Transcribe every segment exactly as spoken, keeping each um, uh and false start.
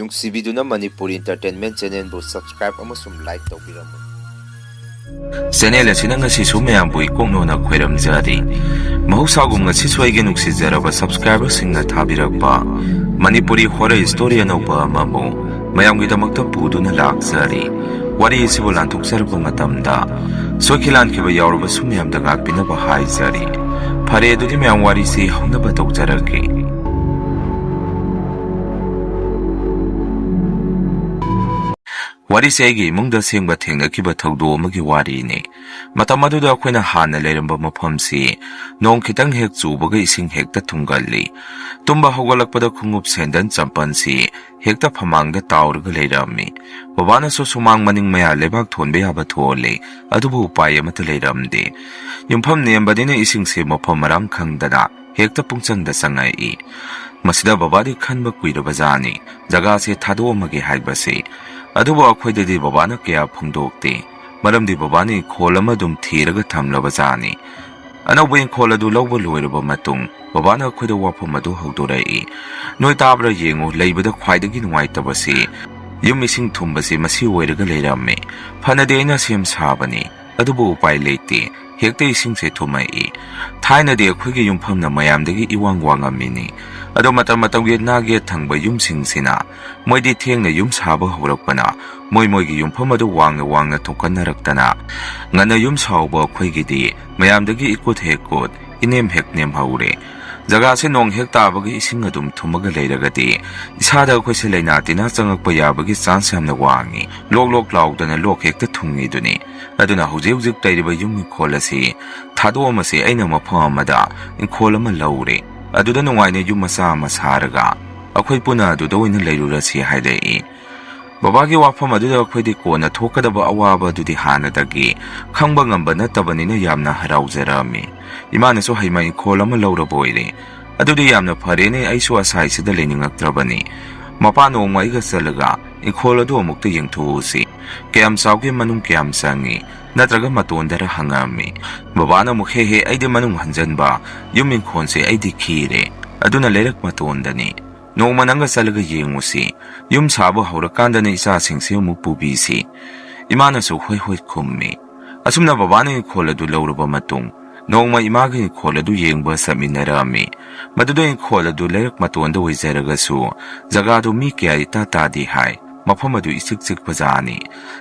ꯅꯨꯡꯁꯤꯕꯤꯗꯨꯅ Manipuri Entertainment Channelꯕꯨ subscribe ꯑꯃꯁꯨꯡ like ꯇꯧꯕꯤꯔꯝꯃꯨ꯫ Channel ꯑꯁꯤꯅ ꯉꯁꯤꯁꯨ ꯃꯌꯥꯝꯕꯨ ꯏꯀꯣꯛꯅꯣꯅ ꯈꯣꯏꯔꯝꯖꯔꯤ꯫ ꯃꯍꯧꯁꯥꯒꯨꯝ ꯉꯁꯤꯁꯨ ꯑꯩꯒꯤ ꯅꯨꯡꯁꯤꯖꯔꯕ subscriberꯁꯤꯡꯅ ꯊꯥꯕꯤꯔꯛꯄ ꯃꯅꯤꯄꯨꯔꯤ horror story ꯑꯅꯧꯕ ꯑꯃꯕꯨ ꯃꯌꯥꯝꯒꯤꯗꯃꯛꯇ ꯄꯨꯗꯨꯅ ꯂꯥꯛꯆꯔꯤ꯫ ꯋꯥꯔꯤ ꯑꯁꯤꯕꯨ ꯂꯥꯟꯊꯣꯛꯆꯔꯛꯄ ꯃꯇꯝꯗ ꯁꯣꯏꯈꯤ ꯂꯥꯟꯈꯤꯕ ꯌꯥꯎꯔꯕꯁꯨ ꯃꯌꯥꯝꯗ ꯉꯥꯛꯄꯤꯅꯕ ꯍꯥꯏꯖꯔꯤ꯫ ꯐꯔꯦ, ꯑꯗꯨꯗꯤ ꯃꯌꯥꯝ ꯋꯥꯔꯤꯁꯤ ꯍꯧꯅꯕ ꯇꯧꯖꯔꯒꯦ꯫ ꯋꯥꯔꯤꯁꯦ ꯑꯩꯒꯤ ꯏꯃꯨꯡꯗ ꯑꯁꯦꯡꯕ ꯊꯦꯡꯅꯈꯤꯕ ꯊꯧꯗꯣꯛ ꯑꯃꯒꯤ ꯋꯥꯔꯤꯅꯤ꯫ ꯃꯇꯝ ꯑꯗꯨꯗ ꯑꯩꯈꯣꯏꯅ ꯍꯥꯟꯅ ꯂꯩꯔꯝꯕ ꯃꯐꯝꯁꯤ ꯅꯣꯡ ꯈꯤꯇꯪ ꯍꯦꯛ ꯆꯨꯕꯒ ꯏꯁꯤꯡ ꯍꯦꯛꯇ ꯊꯨꯝꯒꯜꯂꯤ꯫ ꯇꯨꯝꯕ ꯍꯧꯒꯠꯂꯛꯄꯗ ꯈꯣꯡꯎꯞ ꯁꯦꯟꯗꯟ ꯆꯝꯄꯜꯁꯤ ꯍꯦꯛꯇ ꯐꯃꯥꯡꯗ ꯇꯥꯎꯔꯒ ꯂꯩꯔꯝꯃꯤ꯫ ꯕꯕꯥꯅꯁꯨ ꯁꯨꯃꯥꯡ ꯃꯅꯤꯡ ꯃꯌꯥ ꯂꯩꯕꯥꯛ ꯊꯣꯟꯕ ꯌꯥꯕ ꯊꯣꯜꯂꯤ, ꯑꯗꯨꯕꯨ ꯎꯄꯥꯏ ꯑꯃꯠꯇ ꯂꯩꯔꯝꯗꯦ꯫ ꯌꯨꯝꯐꯝ ꯅꯦꯝꯕꯅꯤꯅ ꯏꯁꯤꯡꯁꯦ ꯃꯐꯝ ꯃꯔꯥꯡ ꯈꯪꯗꯅ ꯍꯦꯛꯇ ꯄꯨꯡꯆꯪꯗ ꯆꯪꯉꯛꯏ꯫ ꯃꯁꯤꯗ ꯕꯕꯥꯗꯤ ꯈꯟꯕ ꯀꯨꯏꯔꯕꯖꯥꯠꯅꯤ꯫ ꯖꯒꯥꯁꯦ ꯊꯥꯗꯣꯛꯑꯝꯃꯒꯦ ꯍꯥꯏꯕꯁꯤ꯫ ꯑꯗꯨꯕꯨ ꯑꯩꯈꯣꯏꯗꯗꯤ ꯕꯕꯥꯅ ꯀꯌꯥ ꯐꯣꯡꯗꯣꯛꯇꯦ꯫ ꯃꯔꯝꯗꯤ ꯕꯕꯥꯅ ꯏꯪꯈꯣꯜ ꯑꯃ ꯑꯗꯨꯝ ꯊꯤꯔꯒ ꯊꯝꯂꯕꯖꯥꯠꯅꯤ꯫ ꯑꯅꯧꯕ ꯏꯪꯈꯣꯜ ꯑꯗꯨ ꯂꯧꯕ ꯂꯣꯏꯔꯕ ꯃꯇꯨꯡ ꯕꯕꯥꯅ ꯑꯩꯈꯣꯏꯗ ꯋꯥꯐꯝ ꯑꯗꯨ ꯍꯧꯗꯣꯔꯛꯏ꯫ "ꯅꯣꯏ ꯇꯥꯕ꯭ꯔꯥ ꯌꯦꯡꯉꯨ, ꯂꯩꯕꯗ ꯈ꯭ꯋꯥꯏꯗꯒꯤ ꯅꯨꯡꯉꯥꯏꯇꯕꯁꯤ ꯌꯨꯝ ꯏꯁꯤꯡ ꯊꯨꯝꯕꯁꯤ ꯃꯁꯤ ꯑꯣꯏꯔꯒ ꯂꯩꯔꯝꯃꯤ꯫ ꯐꯅꯗꯤ ꯑꯩꯅ ꯁꯦꯝ ꯁꯥꯕꯅꯤ, ꯑꯗꯨꯕꯨ ꯎꯄꯥꯏ ꯂꯩꯇꯦ꯫ ꯍꯦꯛꯇ ꯏꯁꯤꯡꯁꯦ ꯊꯨꯝꯃꯛꯏ꯫ ꯊꯥꯏꯅꯗꯤ ꯑꯩꯈꯣꯏꯒꯤ ꯌꯨꯝꯐꯝꯅ ꯃꯌꯥꯝꯗꯒꯤ ꯏꯋꯥꯡ ꯋꯥꯡꯉꯝꯃꯤꯅꯤ꯫ ꯑꯗꯣ ꯃꯇꯝ ꯃꯇꯝꯒꯤ ꯅꯥꯛ ꯌꯦꯠ ꯊꯪꯕ ꯌꯨꯝꯁꯤꯡꯁꯤꯅ ꯃꯣꯏꯗꯤ ꯊꯦꯡꯅ ꯌꯨꯝ ꯁꯥꯕ ꯍꯧꯔꯛꯄꯅ ꯃꯣꯏ ꯃꯣꯏꯒꯤ ꯌꯨꯝꯐꯝ ꯑꯗꯨ ꯋꯥꯡꯅ ꯋꯥꯡꯅ ꯊꯣꯡꯀꯠꯅꯔꯛꯇꯅ ꯉꯟꯅ ꯌꯨꯝ ꯁꯥꯍꯧꯕ ꯑꯩꯈꯣꯏꯒꯤꯗꯤ ꯃꯌꯥꯝꯗꯒꯤ ꯏꯀꯨꯠ ꯍꯦꯛ ꯀꯨꯠ, ꯏꯅꯦꯝ ꯍꯦꯛ ꯅꯦꯝꯍꯧꯔꯦ꯫ ꯖꯒꯥꯁꯦ ꯅꯣꯡ ꯍꯦꯛ ꯇꯥꯕꯒ ꯏꯁꯤꯡ ꯑꯗꯨꯝ ꯊꯨꯝꯃꯒ ꯂꯩꯔꯒꯗꯤ ꯏꯁꯥꯗ ꯑꯩꯈꯣꯏꯁꯦ ꯂꯥꯏꯅꯥ ꯇꯤꯟꯅꯥ ꯆꯪꯉꯛꯄ ꯌꯥꯕꯒꯤ chance ꯌꯥꯝꯅ ꯋꯥꯡꯉꯤ꯫ ꯂꯣꯛ ꯂꯣꯛ ꯂꯥꯎꯗꯅ ꯂꯣꯛ ꯍꯦꯛꯇ ꯊꯨꯡꯉꯤꯗꯨꯅꯤ꯫ ꯑꯗꯨꯅ ꯍꯧꯖꯤꯛ ꯍꯧꯖꯤꯛ ꯂꯩꯔꯤꯕ ꯌꯨꯝ ꯏꯪꯈꯣꯜ ꯑꯁꯤ ꯊꯥꯗꯣꯛꯑꯝꯃꯁꯤ, ꯑꯩꯅ ꯃꯐꯝ ꯑꯃꯗ ꯏꯪꯈꯣꯜ ꯑꯃ ꯂꯧꯔꯦ꯫ ꯑꯗꯨꯗ ꯅꯨꯡꯉꯥꯏꯅ ꯌꯨꯝ ꯃꯆꯥ ꯑꯃ ꯁꯥꯔꯒ ꯑꯩꯈꯣꯏ ꯄꯨꯟꯅ ꯑꯗꯨꯗ ꯑꯣꯏꯅ ꯂꯩꯔꯨꯔꯁꯤ" ꯍꯥꯏꯔꯛꯏ꯫ ꯕꯕꯥꯒꯤ ꯋꯥꯐꯝ ꯑꯗꯨꯗ ꯑꯩꯈꯣꯏꯗꯤ ꯀꯣꯟꯅ ꯊꯣꯛꯀꯗꯕ ꯑꯋꯥꯕ ꯑꯗꯨꯗꯤ ꯍꯥꯟꯅꯗꯒꯤ ꯈꯪꯕ ꯉꯝꯕ ꯅꯠꯇꯕꯅꯤꯅ ꯌꯥꯝꯅ ꯍꯔꯥꯎꯖꯔꯛꯑꯝꯃꯤ꯫ ꯏꯃꯥꯅꯁꯨ ꯍꯩꯃ ꯏꯪꯈꯣꯜ ꯑꯃ ꯂꯧꯔꯕ ꯑꯣꯏꯔꯦ꯫ "ꯑꯗꯨꯗꯤ ꯌꯥꯝꯅ ꯐꯔꯦꯅꯦ, ꯑꯩꯁꯨ ꯑꯁꯥꯏꯁꯤꯗ ꯂꯩꯅꯤꯡꯉꯛꯇ꯭ꯔꯕꯅꯤ꯫ ꯃꯄꯥ ꯅꯣꯡꯃ ꯑꯩꯒ ꯆꯠꯂꯒ ꯏꯪꯈꯣꯜ ꯑꯗꯨ ꯑꯃꯨꯛꯇ ꯌꯦꯡꯊꯣꯛꯎꯁꯤ꯫ ꯀꯌꯥꯝ ꯆꯥꯎꯒꯦ, ꯃꯅꯨꯡ ꯀꯌꯥꯝ ꯆꯪꯉꯤ, ꯅꯠꯇ꯭ꯔꯒ ꯃꯇꯣꯟꯗꯔ?" ꯍꯪꯉꯛꯑꯝꯃꯤ꯫ ꯕꯕꯥꯅ ꯑꯃꯨꯛ, "ꯍꯦ ꯍꯦ, ꯑꯩꯗꯤ ꯃꯅꯨꯡ ꯍꯟꯖꯟꯕ, ꯌꯨꯝ ꯏꯪꯈꯣꯜꯁꯦ ꯑꯩꯗꯤ ꯈꯤꯔꯦ, ꯑꯗꯨꯅ ꯂꯩꯔꯛ ꯃꯇꯣꯟꯗꯅꯤ꯫ "ꯅꯣꯡꯃ ꯅꯪꯒ ꯆꯠꯂꯒ ꯌꯦꯡꯉꯨꯁꯤ꯫ ꯌꯨꯝ ꯁꯥꯕ ꯍꯧꯔꯀꯥꯟꯗꯅ ꯏꯆꯥꯁꯤꯡꯁꯦ ꯑꯃꯨꯛ ꯄꯨꯕꯤꯁꯤ"꯫ ꯏꯃꯥꯅꯁꯨ ꯍꯣꯏ ꯍꯣꯏ ꯈꯨꯝꯃꯤ꯫ ꯑꯁꯨꯝꯅ ꯕꯕꯥꯅ ꯏꯪꯈꯣꯜ ꯑꯗꯨ ꯂꯧꯔꯕ ꯃꯇꯨꯡ, ꯅꯣꯡꯃ ꯏꯃꯥꯒ ꯏꯪꯈꯣꯜ ꯑꯗꯨ ꯌꯦꯡꯕ ꯆꯠꯃꯤꯟꯅꯔꯝꯃꯤ꯫ ꯃꯗꯨꯗ ꯏꯪꯈꯣꯜ ꯑꯗꯨ ꯂꯩꯔꯛ ꯃꯇꯣꯟꯗ ꯑꯣꯏꯖꯔꯒꯁꯨ, ꯖꯒꯥꯗꯨ ꯃꯤ ꯀꯌꯥ ꯏꯇꯥ ꯇꯥꯗꯦ ꯍꯥꯏ꯫ ꯃꯐꯝ ꯑꯗꯨ ꯏꯆꯤꯛ ꯆꯤꯛꯄꯖꯥꯠꯅꯤ꯫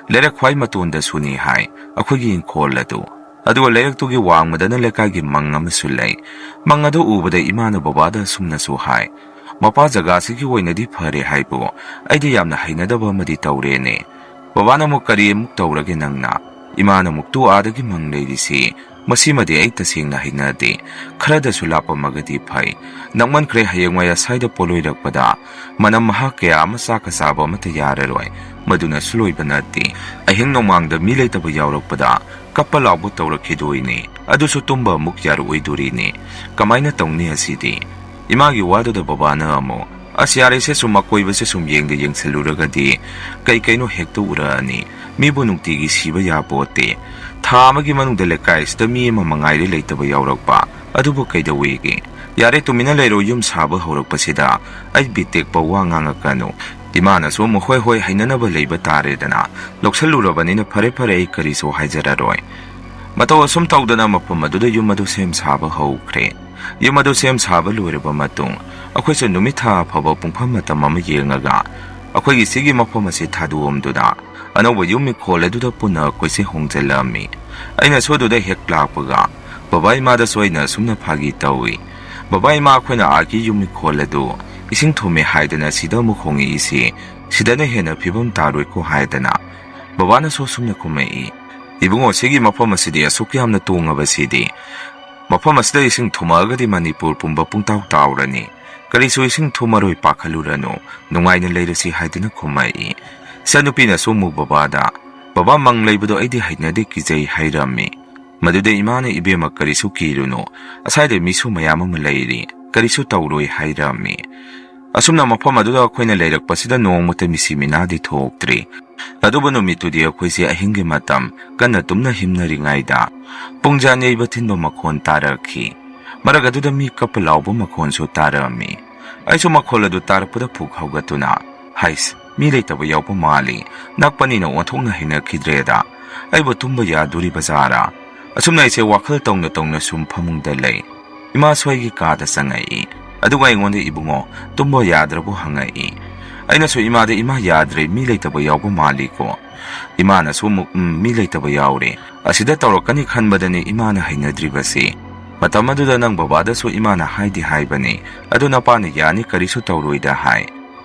ꯂꯩꯔꯛ ꯈ꯭ꯋꯥꯏ ꯃꯇꯣꯟꯗꯁꯨꯅꯤ ꯍꯥꯏ ꯑꯩꯈꯣꯏꯒꯤ ꯏꯪꯈꯣꯜ ꯑꯗꯨ꯫ ꯑꯗꯨꯒ ꯂꯩꯔꯛꯇꯨꯒꯤ ꯋꯥꯡꯃꯗꯅ ꯂꯩꯀꯥꯏꯒꯤ ꯃꯪ ꯑꯃꯁꯨ ꯂꯩ꯫ ꯃꯪ ꯑꯗꯨ ꯎꯕꯗ ꯏꯃꯥꯅ ꯕꯕꯥꯗ ꯑꯁꯨꯝꯅꯁꯨ ꯍꯥꯏ, "ꯃꯄꯥ, ꯖꯒꯥꯁꯤꯒꯤ ꯑꯣꯏꯅꯗꯤ ꯐꯔꯦ ꯍꯥꯏꯕꯨ, ꯑꯩꯗꯤ ꯌꯥꯝꯅ ꯍꯩꯅꯗꯕ ꯑꯃꯗꯤ ꯇꯧꯔꯦꯅꯦ"꯫ ꯕꯕꯥꯅ ꯑꯃꯨꯛ, "ꯀꯔꯤ ꯑꯃꯨꯛ ꯇꯧꯔꯒꯦ ꯅꯪꯅ? ꯏꯃꯥꯅ ꯑꯃꯨꯛ ꯇꯨ ꯑꯥꯗꯒꯤ ꯃꯪ ꯂꯩꯔꯤꯁꯤ, ꯃꯁꯤꯃꯗꯤ ꯑꯩ ꯇꯁꯦꯡꯅ ꯍꯩꯅꯗꯦ꯫ ꯈꯔꯗꯁꯨ ꯂꯥꯞꯄꯝꯃꯒꯗꯤ ꯐꯩ꯫ ꯅꯛꯃꯟꯈ꯭ꯔꯦ, ꯍꯌꯦꯡꯋꯥꯏ ꯑꯁ꯭ꯋꯥꯏꯗ ꯄꯣꯠꯂꯣꯏꯔꯛꯄꯗ ꯃꯅꯝ ꯃꯍꯥ ꯀꯌꯥ ꯑꯃ ꯆꯥꯛꯀ ꯆꯥꯕ ꯑꯃꯠꯇ ꯌꯥꯔꯔꯣꯏ꯫ ꯃꯗꯨꯅꯁꯨ ꯂꯣꯏꯕ ꯅꯠꯇꯦ꯫ ꯑꯍꯤꯡ ꯅꯣꯡꯃꯥꯡꯗ ꯃꯤ ꯂꯩꯇꯕ ꯌꯥꯎꯔꯛꯄꯗ ꯀꯞꯄ ꯂꯥꯎꯕ ꯇꯧꯔꯛꯈꯤꯗꯣꯏꯅꯦ꯫ ꯑꯗꯨꯁꯨ ꯇꯨꯝꯕ ꯑꯃꯨꯛ ꯌꯥꯔꯛꯑꯣꯏꯗꯣꯔꯤꯅꯦ꯫ ꯀꯃꯥꯏꯅ ꯇꯧꯅꯤ ꯑꯁꯤꯗꯤ?" ꯏꯃꯥꯒꯤ ꯋꯥꯗꯨꯗ ꯕꯕꯥꯅ ꯑꯃꯨꯛ, "ꯑꯁ, ꯌꯥꯔꯦꯁꯦ, ꯁꯨꯝ ꯑꯀꯣꯏꯕꯁꯦ ꯁꯨꯝ ꯌꯦꯡꯗ ꯌꯦꯡꯁꯜꯂꯨꯔꯒꯗꯤ ꯀꯩ ꯀꯩꯅꯣ ꯍꯦꯛꯇ ꯎꯔꯛꯑꯅꯤ꯫ ꯃꯤꯕꯨ ꯅꯨꯡꯇꯤꯒꯤ ꯁꯤꯕ ꯌꯥꯄꯣꯠꯇꯦ꯫ ꯊꯥ ꯑꯃꯒꯤ ꯃꯅꯨꯡꯗ ꯂꯩꯀꯥꯏꯁꯤꯗ ꯃꯤ ꯑꯃ ꯃꯉꯥꯏꯔꯦ ꯂꯩꯇꯕ ꯌꯥꯎꯔꯛꯄ꯫ ꯑꯗꯨꯕꯨ ꯀꯩꯗꯧꯋꯦꯒꯦ? ꯌꯥꯔꯦ, ꯇꯨꯃꯤꯟꯅ ꯂꯩꯔꯣ, ꯌꯨꯝ ꯁꯥꯕ ꯍꯧꯔꯛꯄꯁꯤꯗ ꯑꯩ ꯕꯤꯠ ꯇꯦꯛꯄ ꯋꯥ ꯉꯥꯡꯉꯛꯀꯅꯨ"꯫ ꯏꯃꯥꯅꯁꯨ ꯑꯃꯨꯛ, "ꯍꯣꯏ ꯍꯣꯏ, ꯍꯩꯅꯅꯕ ꯂꯩꯕ ꯇꯥꯔꯦꯗꯅ, ꯂꯧꯁꯜꯂꯨꯔꯕꯅꯤꯅ ꯐꯔꯦ ꯐꯔꯦ, ꯑꯩ ꯀꯔꯤꯁꯨ ꯍꯥꯏꯖꯔꯔꯣꯏ"꯫ ꯃꯇꯧ ꯑꯁꯨꯝ ꯇꯧꯗꯅ ꯃꯐꯝ ꯑꯗꯨꯗ ꯌꯨꯝ ꯑꯗꯨ ꯁꯦꯝ ꯁꯥꯕ ꯍꯧꯈ꯭ꯔꯦ꯫ ꯌꯨꯝ ꯑꯗꯨ ꯁꯦꯝ ꯁꯥꯕ ꯂꯣꯏꯔꯕ ꯃꯇꯨꯡ, ꯑꯩꯈꯣꯏꯁꯨ ꯅꯨꯃꯤꯠ ꯊꯥ ꯑꯐꯕ ꯄꯨꯡꯐꯝ ꯃꯇꯝ ꯑꯃ ꯌꯦꯡꯉꯒ, ꯑꯩꯈꯣꯏꯒꯤ ꯁꯤꯒꯤ ꯃꯐꯝ ꯑꯁꯤ ꯊꯥꯗꯣꯛꯑꯝꯗꯨꯅ, ꯑꯅꯧꯕ ꯌꯨꯝ ꯏꯪꯈꯣꯜ ꯑꯗꯨꯗ ꯄꯨꯟꯅ ꯑꯩꯈꯣꯏꯁꯦ ꯍꯣꯡꯖꯤꯜꯂꯝꯃꯤ꯫ ꯑꯩꯅꯁꯨ ꯑꯗꯨꯗ ꯍꯦꯛ ꯂꯥꯛꯄꯒ, ꯕꯕꯥ ꯏꯃꯥꯗꯁꯨ ꯑꯩꯅ ꯑꯁꯨꯝꯅ ꯐꯥꯒꯤ ꯇꯧꯏ, "ꯕꯕꯥ ꯏꯃꯥ, ꯑꯩꯈꯣꯏꯅ ꯑꯥꯒꯤ ꯌꯨꯝ ꯏꯪꯈꯣꯜ ꯑꯗꯨ ꯏꯁꯤꯡ ꯊꯨꯝꯃꯦ ꯍꯥꯏꯗꯅ ꯁꯤꯗ ꯑꯃꯨꯛ ꯍꯣꯡꯉꯛꯏꯁꯤ, ꯁꯤꯗꯅ ꯍꯦꯟꯅ ꯐꯤꯕꯝ ꯇꯥꯔꯣꯏꯀꯣ" ꯍꯥꯏꯗꯅ꯫ ꯕꯕꯥꯅꯁꯨ ꯑꯁꯨꯝꯅ ꯈꯨꯝꯃꯛꯏ, "ꯏꯕꯨꯡꯉꯣ, ꯁꯤꯒꯤ ꯃꯐꯝ ꯑꯁꯤꯗꯤ ꯑꯁꯨꯛ ꯌꯥꯝꯅ ꯇꯣꯡꯉꯕꯁꯤꯗꯤ, ꯃꯐꯝ ꯑꯁꯤꯗ ꯏꯁꯤꯡ ꯊꯨꯝꯃꯛꯑꯒꯗꯤ ꯃꯅꯤꯄꯨꯔ ꯄꯨꯝꯕ ꯄꯨꯡꯇꯥꯎ ꯇꯥꯎꯔꯅꯤ꯫ ꯀꯔꯤꯁꯨ ꯏꯁꯤꯡ ꯊꯨꯝꯃꯔꯣꯏ, ꯄꯥꯈꯠꯂꯨꯔꯅꯨ, ꯅꯨꯡꯉꯥꯏꯅ ꯂꯩꯔꯁꯤ" ꯍꯥꯏꯗꯨꯅ ꯈꯨꯝꯃꯛꯏ꯫ ꯏꯆꯥꯅꯨꯄꯤꯅꯁꯨ ꯑꯃꯨꯛ ꯕꯕꯥꯗ, "ꯕꯕꯥ, ꯃꯪ ꯂꯩꯕꯗꯣ ꯑꯩꯗꯤ ꯍꯩꯅꯗꯦ, ꯀꯤꯖꯩ" ꯍꯥꯏꯔꯝꯃꯤ꯫ ꯃꯗꯨꯗ ꯏꯃꯥꯅ, "ꯏꯕꯦꯝꯃ, ꯀꯔꯤꯁꯨ ꯀꯤꯔꯨꯅꯨ, ꯑꯁ꯭ꯋꯥꯏꯗ ꯃꯤꯁꯨ ꯃꯌꯥꯝ ꯑꯃ ꯂꯩꯔꯤ, ꯀꯔꯤꯁꯨ ꯇꯧꯔꯣꯏ" ꯍꯥꯏꯔꯝꯃꯤ꯫ ꯑꯁꯨꯝꯅ ꯃꯐꯝ ꯑꯗꯨꯗ ꯑꯩꯈꯣꯏꯅ ꯂꯩꯔꯛꯄꯁꯤꯗ ꯅꯣꯡꯃꯇ ꯃꯤꯁꯤ ꯃꯤꯅꯥꯗꯤ ꯊꯣꯛꯇ꯭ꯔꯤ꯫ ꯑꯗꯨꯕꯨ ꯅꯨꯃꯤꯠꯇꯨꯗꯤ ꯑꯩꯈꯣꯏꯁꯦ ꯑꯍꯤꯡꯒꯤ ꯃꯇꯝ ꯀꯟꯅ ꯇꯨꯝꯅ ꯍꯤꯞꯅꯔꯤꯉꯩꯗ ꯄꯨꯡꯖꯥꯟ ꯌꯩꯕ ꯊꯤꯟꯕ ꯃꯈꯣꯟ ꯇꯥꯔꯛꯈꯤ꯫ ꯃꯔꯛ ꯑꯗꯨꯗ ꯃꯤ ꯀꯞꯄ ꯂꯥꯎꯕ ꯃꯈꯣꯟꯁꯨ ꯇꯥꯔꯛꯑꯝꯃꯤ꯫ ꯑꯩꯁꯨ ꯃꯈꯣꯜ ꯑꯗꯨ ꯇꯥꯔꯛꯄꯗ ꯄꯨꯛ ꯍꯧꯒꯠꯇꯨꯅ, "ꯍꯩꯁ, ꯃꯤ ꯂꯩꯇꯕ ꯌꯥꯎꯕ ꯃꯥꯜꯂꯤ, ꯅꯛꯄꯅꯤꯅ ꯑꯣꯟꯊꯣꯛꯅ ꯍꯩꯅꯈꯤꯗ꯭ꯔꯦꯗ꯫ ꯑꯩꯕꯨ ꯇꯨꯝꯕ ꯌꯥꯗꯣꯔꯤꯕ ꯖꯥꯔꯥ?" ꯑꯁꯨꯝꯅ ꯑꯩꯁꯦ ꯋꯥꯈꯜ ꯇꯧꯅ ꯇꯧꯅ ꯁꯨꯝ ꯐꯃꯨꯡꯗ ꯂꯩ꯫ ꯏꯃꯥꯁꯨ ꯑꯩꯒꯤ ꯀꯥꯗ ꯆꯪꯉꯛꯏ, ꯑꯗꯨꯒ ꯑꯩꯉꯣꯟꯗ, "ꯏꯕꯨꯡꯉꯣ, ꯇꯨꯝꯕ ꯌꯥꯗ꯭ꯔꯕꯣ?" ꯍꯪꯉꯛꯏ꯫ ꯑꯩꯅꯁꯨ, "ꯏꯃꯥꯗ, ꯏꯃꯥ ꯌꯥꯗ꯭ꯔꯦ, ꯃꯤ ꯂꯩꯇꯕ ꯌꯥꯎꯕ ꯃꯥꯜꯂꯤꯀꯣ?" ꯏꯃꯥꯅꯁꯨ ꯑꯃꯨꯛ, "ꯎꯝ, ꯃꯤ ꯂꯩꯇꯕ ꯌꯥꯎꯔꯦ꯫ ꯑꯁꯤꯗ ꯇꯧꯔꯛꯀꯅꯤ ꯈꯟꯕꯗꯅꯤ ꯏꯃꯥꯅ ꯍꯩꯅꯗ꯭ꯔꯤꯕꯁꯤ꯫ ꯃꯇꯝ ꯑꯗꯨꯗ ꯅꯪ ꯕꯕꯥꯗꯁꯨ ꯏꯃꯥꯅ ꯍꯥꯏꯗꯤ ꯍꯥꯏꯕꯅꯤ, ꯑꯗꯨ ꯅꯄꯥꯅ ꯌꯥꯅꯤ, ꯀꯔꯤꯁꯨ ꯇꯧꯔꯣꯏꯗ ꯍꯥꯏ꯫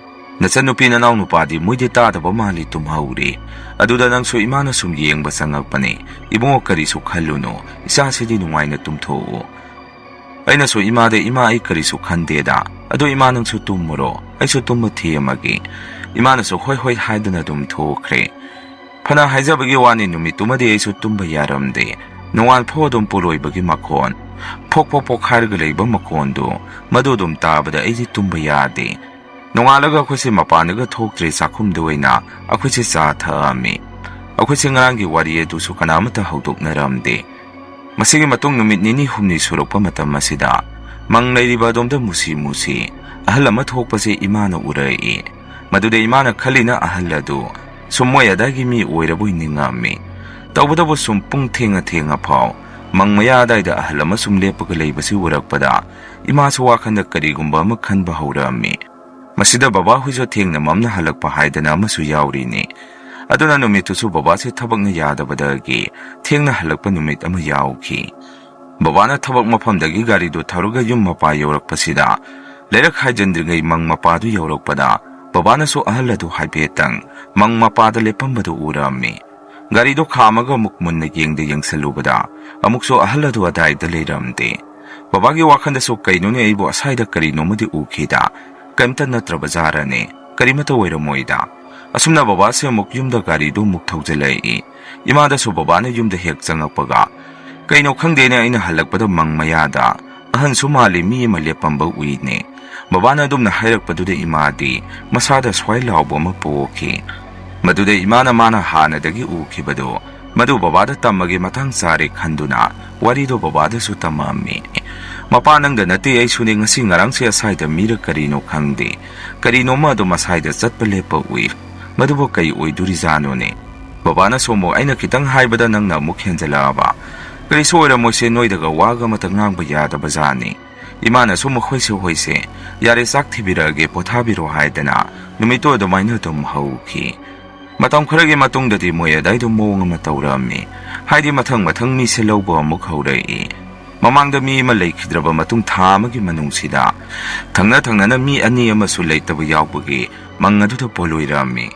ꯅꯆꯟꯅꯨꯄꯤ ꯅꯅꯥꯎ ꯅꯨꯄꯥꯗꯤ ꯃꯣꯏꯗꯤ ꯇꯥꯗꯕ ꯃꯥꯜꯂꯤ, ꯇꯨꯝꯍꯧꯔꯤ꯫ ꯑꯗꯨꯗ ꯅꯪꯁꯨ ꯏꯃꯥꯅ ꯁꯨꯝ ꯌꯦꯡꯕ ꯆꯪꯉꯛꯄꯅꯤ꯫ ꯏꯕꯨꯡꯉꯣ, ꯀꯔꯤꯁꯨ ꯈꯜꯂꯨꯅꯨ, ꯏꯆꯥꯁꯤꯗꯤ ꯅꯨꯡꯉꯥꯏꯅ ꯇꯨꯝꯊꯣꯛꯎ꯫" ꯑꯩꯅꯁꯨ ꯏꯃꯥꯗ, "ꯏꯃꯥ, ꯑꯩ ꯀꯔꯤꯁꯨ ꯈꯟꯗꯦꯗ꯫ ꯑꯗꯣ ꯏꯃꯥ, ꯅꯪꯁꯨ ꯇꯨꯝꯃꯨꯔꯣ, ꯑꯩꯁꯨ ꯇꯨꯝꯕ ꯊꯦꯝꯃꯒꯦ꯫" ꯏꯃꯥꯅꯁꯨ ꯍꯣꯏ ꯍꯣꯏ ꯍꯥꯏꯗꯨꯅ ꯑꯗꯨꯝ ꯊꯣꯛꯈ꯭ꯔꯦ꯫ ꯐꯅ ꯍꯥꯏꯖꯕꯒꯤ ꯋꯥꯅꯤ, ꯅꯨꯃꯤꯠꯇꯨꯃꯗꯤ ꯑꯩꯁꯨ ꯇꯨꯝꯕ ꯌꯥꯔꯝꯗꯦ꯫ ꯅꯣꯡꯉꯥꯜ ꯐꯥꯎ ꯑꯗꯨꯝ ꯄꯣꯂꯣꯏꯕꯒꯤ ꯃꯈꯣꯟ, ꯐꯣꯛ ꯐꯣꯛ ꯄꯣꯛꯈꯥꯏꯔꯒ ꯂꯩꯕ ꯃꯈꯣꯟꯗꯨ, ꯃꯗꯨ ꯑꯗꯨꯝ ꯇꯥꯕꯗ ꯑꯩꯗꯤ ꯇꯨꯝꯕ ꯌꯥꯗꯦ꯫ ꯅꯣꯡꯉꯥꯜꯂꯒ ꯑꯩꯈꯣꯏꯁꯦ ꯃꯄꯥꯟꯗꯒ ꯊꯣꯛꯇ꯭ꯔꯦ, ꯆꯥꯛꯈꯨꯝꯗ ꯑꯣꯏꯅ ꯑꯩꯈꯣꯏꯁꯦ ꯆꯥ ꯊꯛꯑꯝꯃꯤ꯫ ꯑꯩꯈꯣꯏꯁꯦ ꯉꯔꯥꯡꯒꯤ ꯋꯥꯔꯤ ꯑꯗꯨꯁꯨ ꯀꯅꯥꯃꯠꯇ ꯍꯧꯗꯣꯛꯅꯔꯝꯗꯦ꯫ ꯃꯁꯤꯒꯤ ꯃꯇꯨꯡ ꯅꯨꯃꯤꯠ ꯅꯤꯅꯤ ꯍꯨꯝꯅꯤ ꯁꯨꯔꯛꯄ ꯃꯇꯝ ꯑꯁꯤꯗ, ꯃꯪ ꯂꯩꯔꯤꯕ ꯑꯗꯣꯝꯗ ꯃꯨꯁꯤ ꯃꯨꯁꯤ ꯑꯍꯜ ꯑꯃ ꯊꯣꯛꯄꯁꯦ ꯏꯃꯥꯅ ꯎꯔꯛꯏ꯫ ꯃꯗꯨꯗ ꯏꯃꯥꯅ ꯈꯜꯂꯤꯅ ꯑꯍꯜ ꯑꯗꯨ ꯁꯨꯝ ꯃꯣꯏ ꯑꯗꯥꯏꯒꯤ ꯃꯤ ꯑꯣꯏꯔꯕꯣꯏ ꯅꯤꯡꯉꯝꯃꯤ꯫ ꯇꯧꯕꯇꯕꯨ ꯁꯨꯝ ꯄꯨꯡ ꯊꯦꯡꯉ ꯊꯦꯡꯉ ꯐꯥꯎ ꯃꯪ ꯃꯌꯥ ꯑꯗꯥꯏꯗ ꯑꯍꯜ ꯑꯃ ꯁꯨꯝ ꯂꯦꯞꯄꯒ ꯂꯩꯕꯁꯤ ꯎꯔꯛꯄꯗ, ꯏꯃꯥꯁꯨ ꯋꯥꯈꯜꯗ ꯀꯔꯤꯒꯨꯝꯕ ꯑꯃ ꯈꯟꯕ ꯍꯧꯔꯛꯑꯝꯃꯤ꯫ ꯃꯁꯤꯗ ꯕꯕꯥ ꯍꯣꯏꯁꯨ ꯊꯦꯡꯅ ꯃꯝꯅ ꯍꯜꯂꯛꯄ ꯍꯥꯏꯗꯅ ꯑꯃꯁꯨ ꯌꯥꯎꯔꯤꯅꯤ꯫ ꯑꯗꯨꯅ ꯅꯨꯃꯤꯠꯇꯨꯁꯨ ꯕꯕꯥꯁꯦ ꯊꯕꯛꯅ ꯌꯥꯗꯕꯗꯒꯤ ꯊꯦꯡꯅ ꯍꯜꯂꯛꯄ ꯅꯨꯃꯤꯠ ꯑꯃ ꯌꯥꯎꯈꯤ꯫ ꯕꯕꯥꯅ ꯊꯕꯛ ꯃꯐꯝꯗꯒꯤ ꯒꯥꯔꯤꯗꯨ ꯊꯧꯔꯒ ꯌꯨꯝ ꯃꯄꯥ ꯌꯧꯔꯛꯄꯁꯤꯗ, ꯂꯩꯔꯛ ꯍꯥꯏꯖꯤꯟꯗ꯭ꯔꯤꯉꯩ ꯃꯪ ꯃꯄꯥꯗꯨ ꯌꯧꯔꯛꯄꯗ, ꯕꯕꯥꯅꯁꯨ ꯑꯍꯜ ꯑꯗꯨ ꯍꯥꯏꯐꯦꯠꯇꯪ ꯃꯪ ꯃꯄꯥꯗ ꯂꯦꯞꯄꯝꯕꯗꯨ ꯎꯔꯝꯃꯤ꯫ ꯒꯥꯔꯤꯗꯨ ꯈꯥꯝꯃꯒ ꯑꯃꯨꯛ ꯃꯨꯟꯅ ꯌꯦꯡꯗ ꯌꯦꯡꯁꯜꯂꯨꯕꯗ, ꯑꯃꯨꯛꯁꯨ ꯑꯍꯜ ꯑꯗꯨ ꯑꯗꯥꯏꯗ ꯂꯩꯔꯝꯗꯦ꯫ ꯕꯕꯥꯒꯤ ꯋꯥꯈꯜꯗꯁꯨ, "ꯀꯩꯅꯣꯅꯦ, ꯑꯩꯕꯨ ꯑꯁꯥꯏꯗ ꯀꯔꯤꯅꯣꯃꯗꯤ ꯎꯈꯤꯗ, ꯀꯩꯝꯇ ꯅꯠꯇ꯭ꯔꯕ ꯖꯥꯔꯅꯦ, ꯀꯔꯤꯃꯠꯇ ꯑꯣꯏꯔꯝꯃꯣꯏꯗ꯫" ꯑꯁꯨꯝꯅ ꯕꯕꯥꯁꯦ ꯑꯃꯨꯛ ꯌꯨꯝꯗ ꯒꯥꯔꯤꯗꯨ ꯑꯃꯨꯛ ꯊꯧꯖꯤꯜꯂꯛꯏ꯫ ꯏꯃꯥꯗꯁꯨ ꯕꯕꯥꯅ ꯌꯨꯝꯗ ꯍꯦꯛ ꯆꯪꯉꯛꯄꯒ, "ꯀꯩꯅꯣ ꯈꯪꯗꯦꯅꯦ, ꯑꯩꯅ ꯍꯜꯂꯛꯄꯗ ꯃꯪ ꯃꯌꯥꯗ ꯑꯍꯟꯁꯨ ꯃꯥꯜꯂꯤ, ꯃꯤ ꯑꯃ ꯂꯦꯞꯄꯝꯕ ꯎꯏꯅꯦ꯫" ꯕꯕꯥꯅ ꯑꯗꯨꯝꯅ ꯍꯥꯏꯔꯛꯄꯗꯨꯗ ꯏꯃꯥꯗꯤ ꯃꯁꯥꯗ ꯁ꯭ꯋꯥꯏ ꯂꯥꯎꯕ ꯑꯃ ꯄꯣꯛꯈꯤ꯫ ꯃꯗꯨꯗ ꯏꯃꯥꯅ ꯃꯥꯅ ꯍꯥꯟꯅꯗꯒꯤ ꯎꯈꯤꯕꯗꯨ ꯃꯗꯨ ꯕꯕꯥꯗ ꯇꯝꯃꯒꯦ ꯃꯇꯥꯡ ꯆꯥꯔꯦ ꯈꯟꯗꯨꯅ ꯋꯥꯔꯤꯗꯣ ꯕꯕꯥꯗꯁꯨ ꯇꯝꯃꯛꯑꯝꯃꯤ꯫ "ꯃꯄꯥ, ꯅꯪꯗ ꯅꯠꯇꯦ, ꯑꯩꯁꯨꯅꯦ, ꯉꯁꯤ ꯉꯔꯥꯡꯁꯦ ꯑꯁꯥꯏꯗ ꯃꯤꯔ ꯀꯔꯤꯅꯣ ꯈꯪꯗꯦ, ꯀꯔꯤꯅꯣꯝꯃ ꯑꯗꯨꯝ ꯑꯁꯥꯏꯗ ꯆꯠꯄ ꯂꯦꯞꯄ ꯎꯏ꯫ ꯃꯗꯨꯕꯨ ꯀꯩ ꯑꯣꯏꯗꯣꯔꯤꯖꯥꯠꯅꯣꯅꯦ?" ꯕꯕꯥꯅꯁꯨ ꯑꯃꯨꯛ ꯑꯩꯅ ꯈꯤꯇꯪ ꯍꯥꯏꯕꯗ ꯅꯪꯅ ꯑꯃꯨꯛ ꯍꯦꯟꯖꯜꯂꯛꯑꯕ꯫ "ꯀꯔꯤꯁꯨ ꯑꯣꯏꯔꯝꯃꯣꯏꯁꯦ, ꯅꯣꯏꯗꯒ ꯋꯥꯒ ꯑꯃꯇ ꯉꯥꯡꯕ ꯌꯥꯗꯕ ꯖꯥꯠꯅꯤ꯫ ꯏꯃꯥꯅꯁꯨ ꯑꯃꯨꯛ 'ꯍꯣꯏꯁꯦ, ꯍꯣꯏꯁꯦ, ꯌꯥꯔꯦ, ꯆꯥꯛ ꯊꯤꯕꯤꯔꯛꯑꯒꯦ, ꯄꯣꯊꯥꯕꯤꯔꯣ' ꯍꯥꯏꯗꯅ ꯅꯨꯃꯤꯠꯇꯨ ꯑꯗꯨꯃꯥꯏꯅ ꯑꯗꯨꯝ ꯍꯧꯈꯤ꯫ ꯃꯇꯝ ꯈꯔꯒꯤ ꯃꯇꯨꯡꯗꯗꯤ ꯃꯣꯏ ꯑꯗꯥꯏꯗꯣ ꯃꯑꯣꯡ ꯑꯃ ꯇꯧꯔꯛꯑꯝꯃꯤ꯫ ꯍꯥꯏꯗꯤ ꯃꯊꯪ ꯃꯊꯪ ꯃꯤꯁꯦ ꯂꯧꯕ ꯑꯃꯨꯛ ꯍꯧꯔꯛꯏ꯫ ꯃꯃꯥꯡꯗ ꯃꯤ ꯑꯃ ꯂꯩꯈꯤꯗ꯭ꯔꯕ ꯃꯇꯨꯡ ꯊꯥ ꯑꯃꯒꯤ ꯃꯅꯨꯡꯁꯤꯗ ꯊꯪꯅ ꯊꯪꯅꯅ ꯃꯤ ꯑꯅꯤ ꯑꯃꯁꯨ ꯂꯩꯇꯕ ꯌꯥꯎꯕꯒꯤ ꯃꯪ ꯑꯗꯨꯗ ꯄꯣꯂꯣꯏꯔꯛꯑꯝꯃꯤ꯫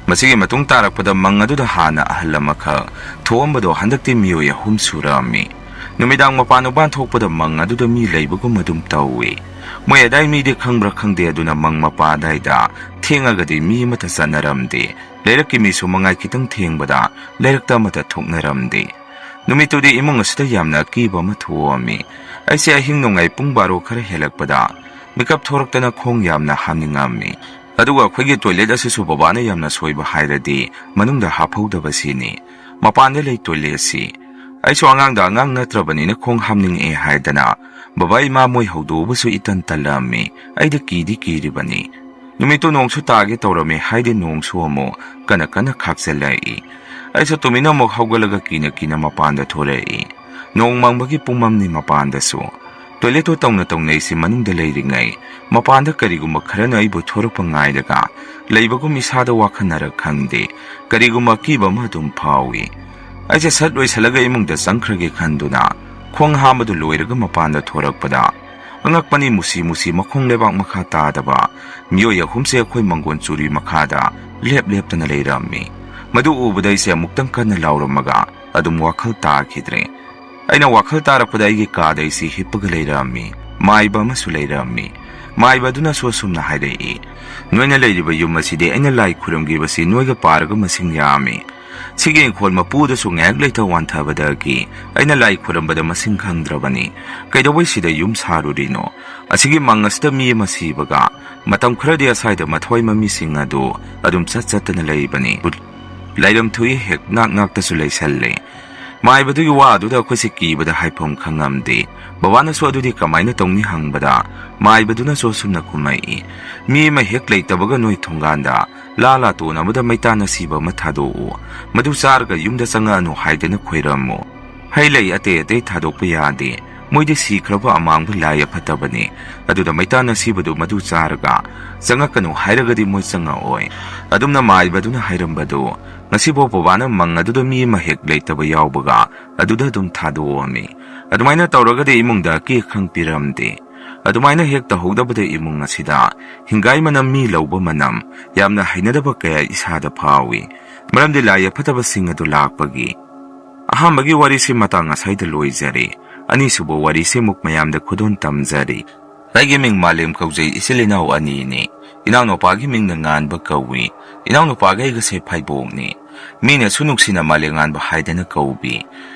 ꯃꯁꯤꯒꯤ ꯃꯇꯨꯡ ꯇꯥꯔꯛꯄꯗ ꯃꯪ ꯑꯗꯨꯗ ꯍꯥꯟꯅ ꯑꯍꯜ ꯑꯃꯈꯛ ꯊꯣꯛꯑꯝꯕꯗꯣ ꯍꯟꯗꯛꯇꯤ ꯃꯤꯑꯣꯏ ꯑꯍꯨꯝ ꯁꯨꯔꯛꯑꯝꯃꯤ꯫ ꯅꯨꯃꯤꯗꯥꯡ ꯃꯄꯥꯟ ꯎꯄꯥꯟ ꯊꯣꯛꯄꯗ ꯃꯪ ꯑꯗꯨꯗ ꯃꯤ ꯂꯩꯕꯒꯨꯝ ꯑꯗꯨꯝ ꯇꯧꯏ꯫ ꯃꯣꯏ ꯑꯗꯥꯏ ꯃꯤꯗꯤ ꯈꯪꯕ꯭ꯔꯥ ꯈꯪꯗꯦ, ꯑꯗꯨꯅ ꯃꯪ ꯃꯄꯥ ꯑꯗꯥꯏꯗ ꯊꯦꯡꯉꯒꯗꯤ ꯃꯤ ꯑꯃꯠꯇ ꯆꯠꯅꯔꯝꯗꯦ꯫ ꯂꯩꯔꯛꯀꯤ ꯃꯤꯁꯨ ꯃꯉꯥꯏ ꯈꯤꯇꯪ ꯊꯦꯡꯕꯗ ꯂꯩꯔꯛꯇ ꯑꯃꯠꯇ ꯊꯣꯛꯅꯔꯝꯗꯦ꯫ ꯅꯨꯃꯤꯠꯇꯨꯗꯤ ꯏꯃꯨꯡ ꯑꯁꯤꯗ ꯌꯥꯝꯅ ꯑꯀꯤꯕ ꯑꯃ ꯊꯣꯛꯑꯝꯃꯤ꯫ ꯑꯩꯁꯦ ꯑꯍꯤꯡ ꯅꯣꯡꯌꯥꯏ ꯄꯨꯡ ꯕꯥꯔꯣ ꯈꯔ ꯍꯦꯜꯂꯛꯄꯗ ꯃꯤꯀꯞ ꯊꯣꯔꯛꯇꯅ ꯈꯣꯡ ꯌꯥꯝꯅ ꯍꯥꯝꯅꯤꯡꯉꯝꯃꯤ꯫ ꯑꯗꯨꯒ ꯑꯩꯈꯣꯏꯒꯤ ꯇꯣꯏꯂꯦꯠ ꯑꯁꯤꯁꯨ ꯕꯕꯥꯅ ꯌꯥꯝꯅ ꯁꯣꯏꯕ ꯍꯥꯏꯔꯗꯤ ꯃꯅꯨꯡꯗ ꯍꯥꯞꯍꯧꯗꯕꯁꯤꯅꯤ꯫ ꯃꯄꯥꯟꯗ ꯂꯩ ꯇꯣꯏꯂꯦꯠꯁꯤ꯫ ꯑꯩꯁꯨ ꯑꯉꯥꯡꯗ ꯑꯉꯥꯡ ꯅꯠꯇ꯭ꯔꯕꯅꯤꯅ ꯈꯣꯡ ꯍꯥꯝꯅꯤꯡꯉꯛꯑꯦ ꯍꯥꯏꯗꯅ ꯕꯕꯥ ꯏꯃꯥ ꯃꯣꯏ ꯍꯧꯗꯣꯛꯎꯕꯁꯨ ꯏꯇꯟ ꯇꯜꯂꯝꯃꯤ꯫ ꯑꯩꯗꯤ ꯀꯤꯗꯤ ꯀꯤꯔꯤꯕꯅꯤ꯫ ꯅꯨꯃꯤꯠꯇꯨ ꯅꯣꯡꯁꯨ ꯇꯥꯒꯦ ꯇꯧꯔꯝꯃꯤ, ꯍꯥꯏꯗꯤ ꯅꯣꯡꯁꯨ ꯑꯃꯨꯛ ꯀꯟꯅ ꯀꯟꯅ ꯈꯥꯛꯆꯜꯂꯛꯏ꯫ ꯑꯩꯁꯨ ꯇꯨꯃꯤꯟꯅ ꯑꯃꯨꯛ ꯍꯧꯒꯠꯂꯒ ꯀꯤꯅ ꯀꯤꯅ ꯃꯄꯥꯟꯗ ꯊꯣꯔꯛꯏ꯫ ꯅꯣꯡ ꯃꯪꯕꯒꯤ ꯄꯨꯡꯃꯝꯅꯤ ꯃꯄꯥꯟꯗꯁꯨ꯫ ꯇꯣꯏꯂꯦꯠꯇꯣ ꯇꯧꯅ ꯇꯧꯅ ꯑꯩꯁꯦ ꯃꯅꯨꯡꯗ ꯂꯩꯔꯤꯉꯩ, ꯃꯄꯥꯟꯗ ꯀꯔꯤꯒꯨꯝꯕ ꯈꯔꯅ ꯑꯩꯕꯨ ꯊꯣꯔꯛꯄ ꯉꯥꯏꯔꯒ ꯂꯩꯕꯒꯨꯝ ꯏꯁꯥꯗ ꯋꯥꯈꯜꯅꯔ ꯈꯪꯗꯦ, ꯀꯔꯤꯒꯨꯝꯕ ꯑꯀꯤꯕ ꯑꯃ ꯑꯗꯨꯝ ꯐꯥꯎꯏ꯫ ꯑꯩꯁꯦ ꯁꯠ ꯂꯣꯏꯁꯤꯜꯂꯒ ꯏꯃꯨꯡꯗ ꯆꯪꯈ꯭ꯔꯒꯦ ꯈꯟꯗꯨꯅ ꯈꯣꯡ ꯍꯥꯝꯕꯗꯨ ꯂꯣꯏꯔꯒ ꯃꯄꯥꯟꯗ ꯊꯣꯔꯛꯄꯗ, ꯑꯉꯛꯄꯅꯤ, ꯃꯨꯁꯤ ꯃꯨꯁꯤ ꯃꯈꯣꯡ ꯂꯩꯕꯥꯛ ꯃꯈꯥ ꯇꯥꯗꯕ ꯃꯤꯑꯣꯏ ꯑꯍꯨꯝꯁꯦ ꯑꯩꯈꯣꯏ ꯃꯪꯒꯣꯟ ꯆꯨꯔꯤ ꯃꯈꯥꯗ ꯂꯦꯞ ꯂꯦꯞꯇꯅ ꯂꯩꯔꯝꯃꯤ꯫ ꯃꯗꯨ ꯎꯕꯗ ꯑꯩꯁꯦ ꯑꯃꯨꯛꯇꯪ ꯀꯟꯅ ꯂꯥꯎꯔꯝꯃꯒ ꯑꯗꯨꯝ ꯋꯥꯈꯜ ꯇꯥꯈꯤꯗ꯭ꯔꯦ꯫ ꯑꯩꯅ ꯋꯥꯈꯜ ꯇꯥꯔꯛꯄꯗ ꯑꯩꯒꯤ ꯀꯥꯗ ꯑꯩꯁꯤ ꯍꯤꯞꯄꯒ ꯂꯩꯔꯝꯃꯤ꯫ ꯃꯥꯏꯕ ꯑꯃꯁꯨ ꯂꯩꯔꯝꯃꯤ꯫ ꯃꯥꯏꯕ ꯑꯗꯨꯅꯁꯨ ꯑꯁꯨꯝꯅ ꯍꯥꯏꯔꯛꯏ, "ꯅꯣꯏꯅ ꯂꯩꯔꯤꯕ ꯌꯨꯝ ꯑꯁꯤꯗꯤ ꯑꯩꯅ ꯂꯥꯏ ꯈꯨꯔꯨꯝꯈꯤꯕꯁꯤ ꯅꯣꯏꯒ ꯄꯥꯔꯒ ꯃꯁꯤꯡ ꯌꯥꯝꯃꯤ꯫ ꯁꯤꯒꯤ ꯏꯪꯈꯣꯜ ꯃꯄꯨꯗꯁꯨ ꯉꯥꯏꯍꯥꯛ ꯂꯩꯇ ꯋꯥꯟꯊꯕꯗꯒꯤ ꯑꯩꯅ ꯂꯥꯏ ꯈꯨꯔꯝꯕꯗ ꯃꯁꯤꯡ ꯈꯪꯗ꯭ꯔꯕꯅꯤ꯫ ꯀꯩꯗꯧꯕꯩ ꯁꯤꯗ ꯌꯨꯝ ꯁꯥꯔꯨꯔꯤꯅꯣ? ꯑꯁꯤꯒꯤ ꯃꯪ ꯑꯁꯤꯗ ꯃꯤ ꯑꯃ ꯁꯤꯕꯒ ꯃꯇꯝ ꯈꯔꯗꯤ ꯑꯁ꯭ꯋꯥꯏꯗ ꯃꯊꯋꯥꯏ ꯃꯃꯤꯁꯤꯡ ꯑꯗꯨ ꯑꯗꯨꯝ ꯆꯠ ꯆꯠꯇꯅ ꯂꯩꯕꯅꯤ꯫ ꯂꯥꯏꯔꯝ ꯊꯣꯛꯏ, ꯍꯦꯛ ꯅꯥꯛ ꯅꯥꯛꯇꯁꯨ ꯂꯩꯁꯜꯂꯦ꯫ ꯃꯥꯏꯕꯗꯨꯒꯤ ꯋꯥ ꯑꯗꯨꯗ ꯑꯩꯈꯣꯏꯁꯦ ꯀꯤꯕꯗ ꯍꯥꯏꯐꯝ ꯈꯪꯉꯝꯗꯦ꯫ ꯕꯕꯥꯅꯁꯨ "ꯑꯗꯨꯗꯤ ꯀꯃꯥꯏꯅ ꯇꯧꯅꯤ?" ꯍꯪꯕꯗ, ꯃꯥꯏꯕꯗꯨꯅꯁꯨ ꯑꯁꯨꯝꯅ ꯈꯨꯝꯃꯛꯏ, "ꯃꯤ ꯑꯃ ꯍꯦꯛ ꯂꯩꯇꯕꯒ ꯅꯣꯏ ꯊꯣꯡꯒꯥꯟꯗ ꯂꯥ ꯂꯥꯇꯣꯟ ꯑꯃꯗ ꯃꯩꯇꯥꯟ ꯑꯁꯤꯕ ꯑꯃ ꯊꯥꯗꯣꯛꯎ, ꯃꯗꯨ ꯆꯥꯔꯒ ꯌꯨꯝꯗ ꯆꯪꯉꯛꯑꯅꯨ ꯍꯥꯏꯗꯅ ꯈꯣꯏꯔꯝꯃꯨ꯫ ꯍꯩ ꯂꯩ ꯑꯇꯩ ꯑꯇꯩ ꯊꯥꯗꯣꯛꯄ ꯌꯥꯗꯦ, ꯃꯣꯏꯗꯤ ꯁꯤꯈ꯭ꯔꯕ ꯑꯃꯥꯡꯕ ꯂꯥꯏ ꯑꯐꯠꯇꯕꯅꯤ꯫ ꯑꯗꯨꯗ ꯃꯩꯇꯥꯟ ꯑꯁꯤꯕꯗꯨ ꯃꯗꯨ ꯆꯥꯔꯒ ꯆꯪꯉꯛꯀꯅꯨ ꯍꯥꯏꯔꯒꯗꯤ ꯃꯣꯏ ꯆꯪꯉꯛꯑꯣꯏ"꯫ ꯑꯗꯨꯝꯅ ꯃꯥꯏꯕꯗꯨꯅ ꯍꯥꯏꯔꯝꯕꯗꯨ ꯉꯁꯤꯐꯥꯎ ꯕꯕꯥꯅ ꯃꯪ ꯑꯗꯨꯗ ꯃꯤ ꯑꯃ ꯍꯦꯛ ꯂꯩꯇꯕ ꯌꯥꯎꯕꯒ ꯑꯗꯨꯗ ꯑꯗꯨꯝ ꯊꯥꯗꯣꯛꯑꯝꯃꯤ꯫ ꯑꯗꯨꯃꯥꯏꯅ ꯇꯧꯔꯒꯗꯤ ꯏꯃꯨꯡꯗ ꯑꯀꯤ ꯑꯈꯪ ꯄꯤꯔꯝꯗꯦ꯫ ꯑꯗꯨꯃꯥꯏꯅ ꯍꯦꯛ ꯇꯧꯍꯧꯗꯕꯗ ꯏꯃꯨꯡ ꯑꯁꯤꯗ ꯍꯤꯡꯒꯥꯏ ꯃꯅꯝ, ꯃꯤ ꯂꯧꯕ ꯃꯅꯝ, ꯌꯥꯝꯅ ꯍꯩꯅꯗꯕ ꯀꯌꯥ ꯏꯁꯥꯗ ꯐꯥꯎꯏ꯫ ꯃꯔꯝꯗꯤ ꯂꯥꯏ ꯑꯐꯠꯇꯕꯁꯤꯡ ꯑꯗꯨ ꯂꯥꯛꯄꯒꯤ꯫ ꯑꯍꯥꯟꯕꯒꯤ ꯋꯥꯔꯤꯁꯤ ꯃꯇꯥꯡ ꯑꯁꯥꯏꯗ ꯂꯣꯏꯖꯔꯦ꯫ ꯑꯅꯤꯁꯨꯕ ꯋꯥꯔꯤꯁꯤ ꯑꯃꯨꯛ ꯃꯌꯥꯝꯗ ꯈꯨꯗꯣꯜ ꯇꯝꯖꯔꯤ꯫ ꯑꯩꯒꯤ ꯃꯤꯡ ꯃꯥꯂꯦꯝ ꯀꯧꯖꯩ, ꯏꯆꯤꯜ ꯏꯅꯥꯎ ꯑꯅꯤꯅꯤ꯫ ꯏꯅꯥꯎꯅꯨꯄꯥꯒꯤ ꯃꯤꯡꯅ ꯉꯥꯟꯕ ꯀꯧꯏ꯫ ꯏꯅꯥꯎꯅꯨꯄꯥꯒ ꯑꯩꯒꯁꯦ ꯐꯥꯏꯕꯣꯛꯅꯤ꯫ ꯃꯤꯅꯁꯨ ꯅꯨꯡꯁꯤꯅ ꯃꯥꯂꯦꯝꯉꯥꯟꯕ ꯍꯥꯏꯗꯅ ꯀꯧꯕꯤ꯫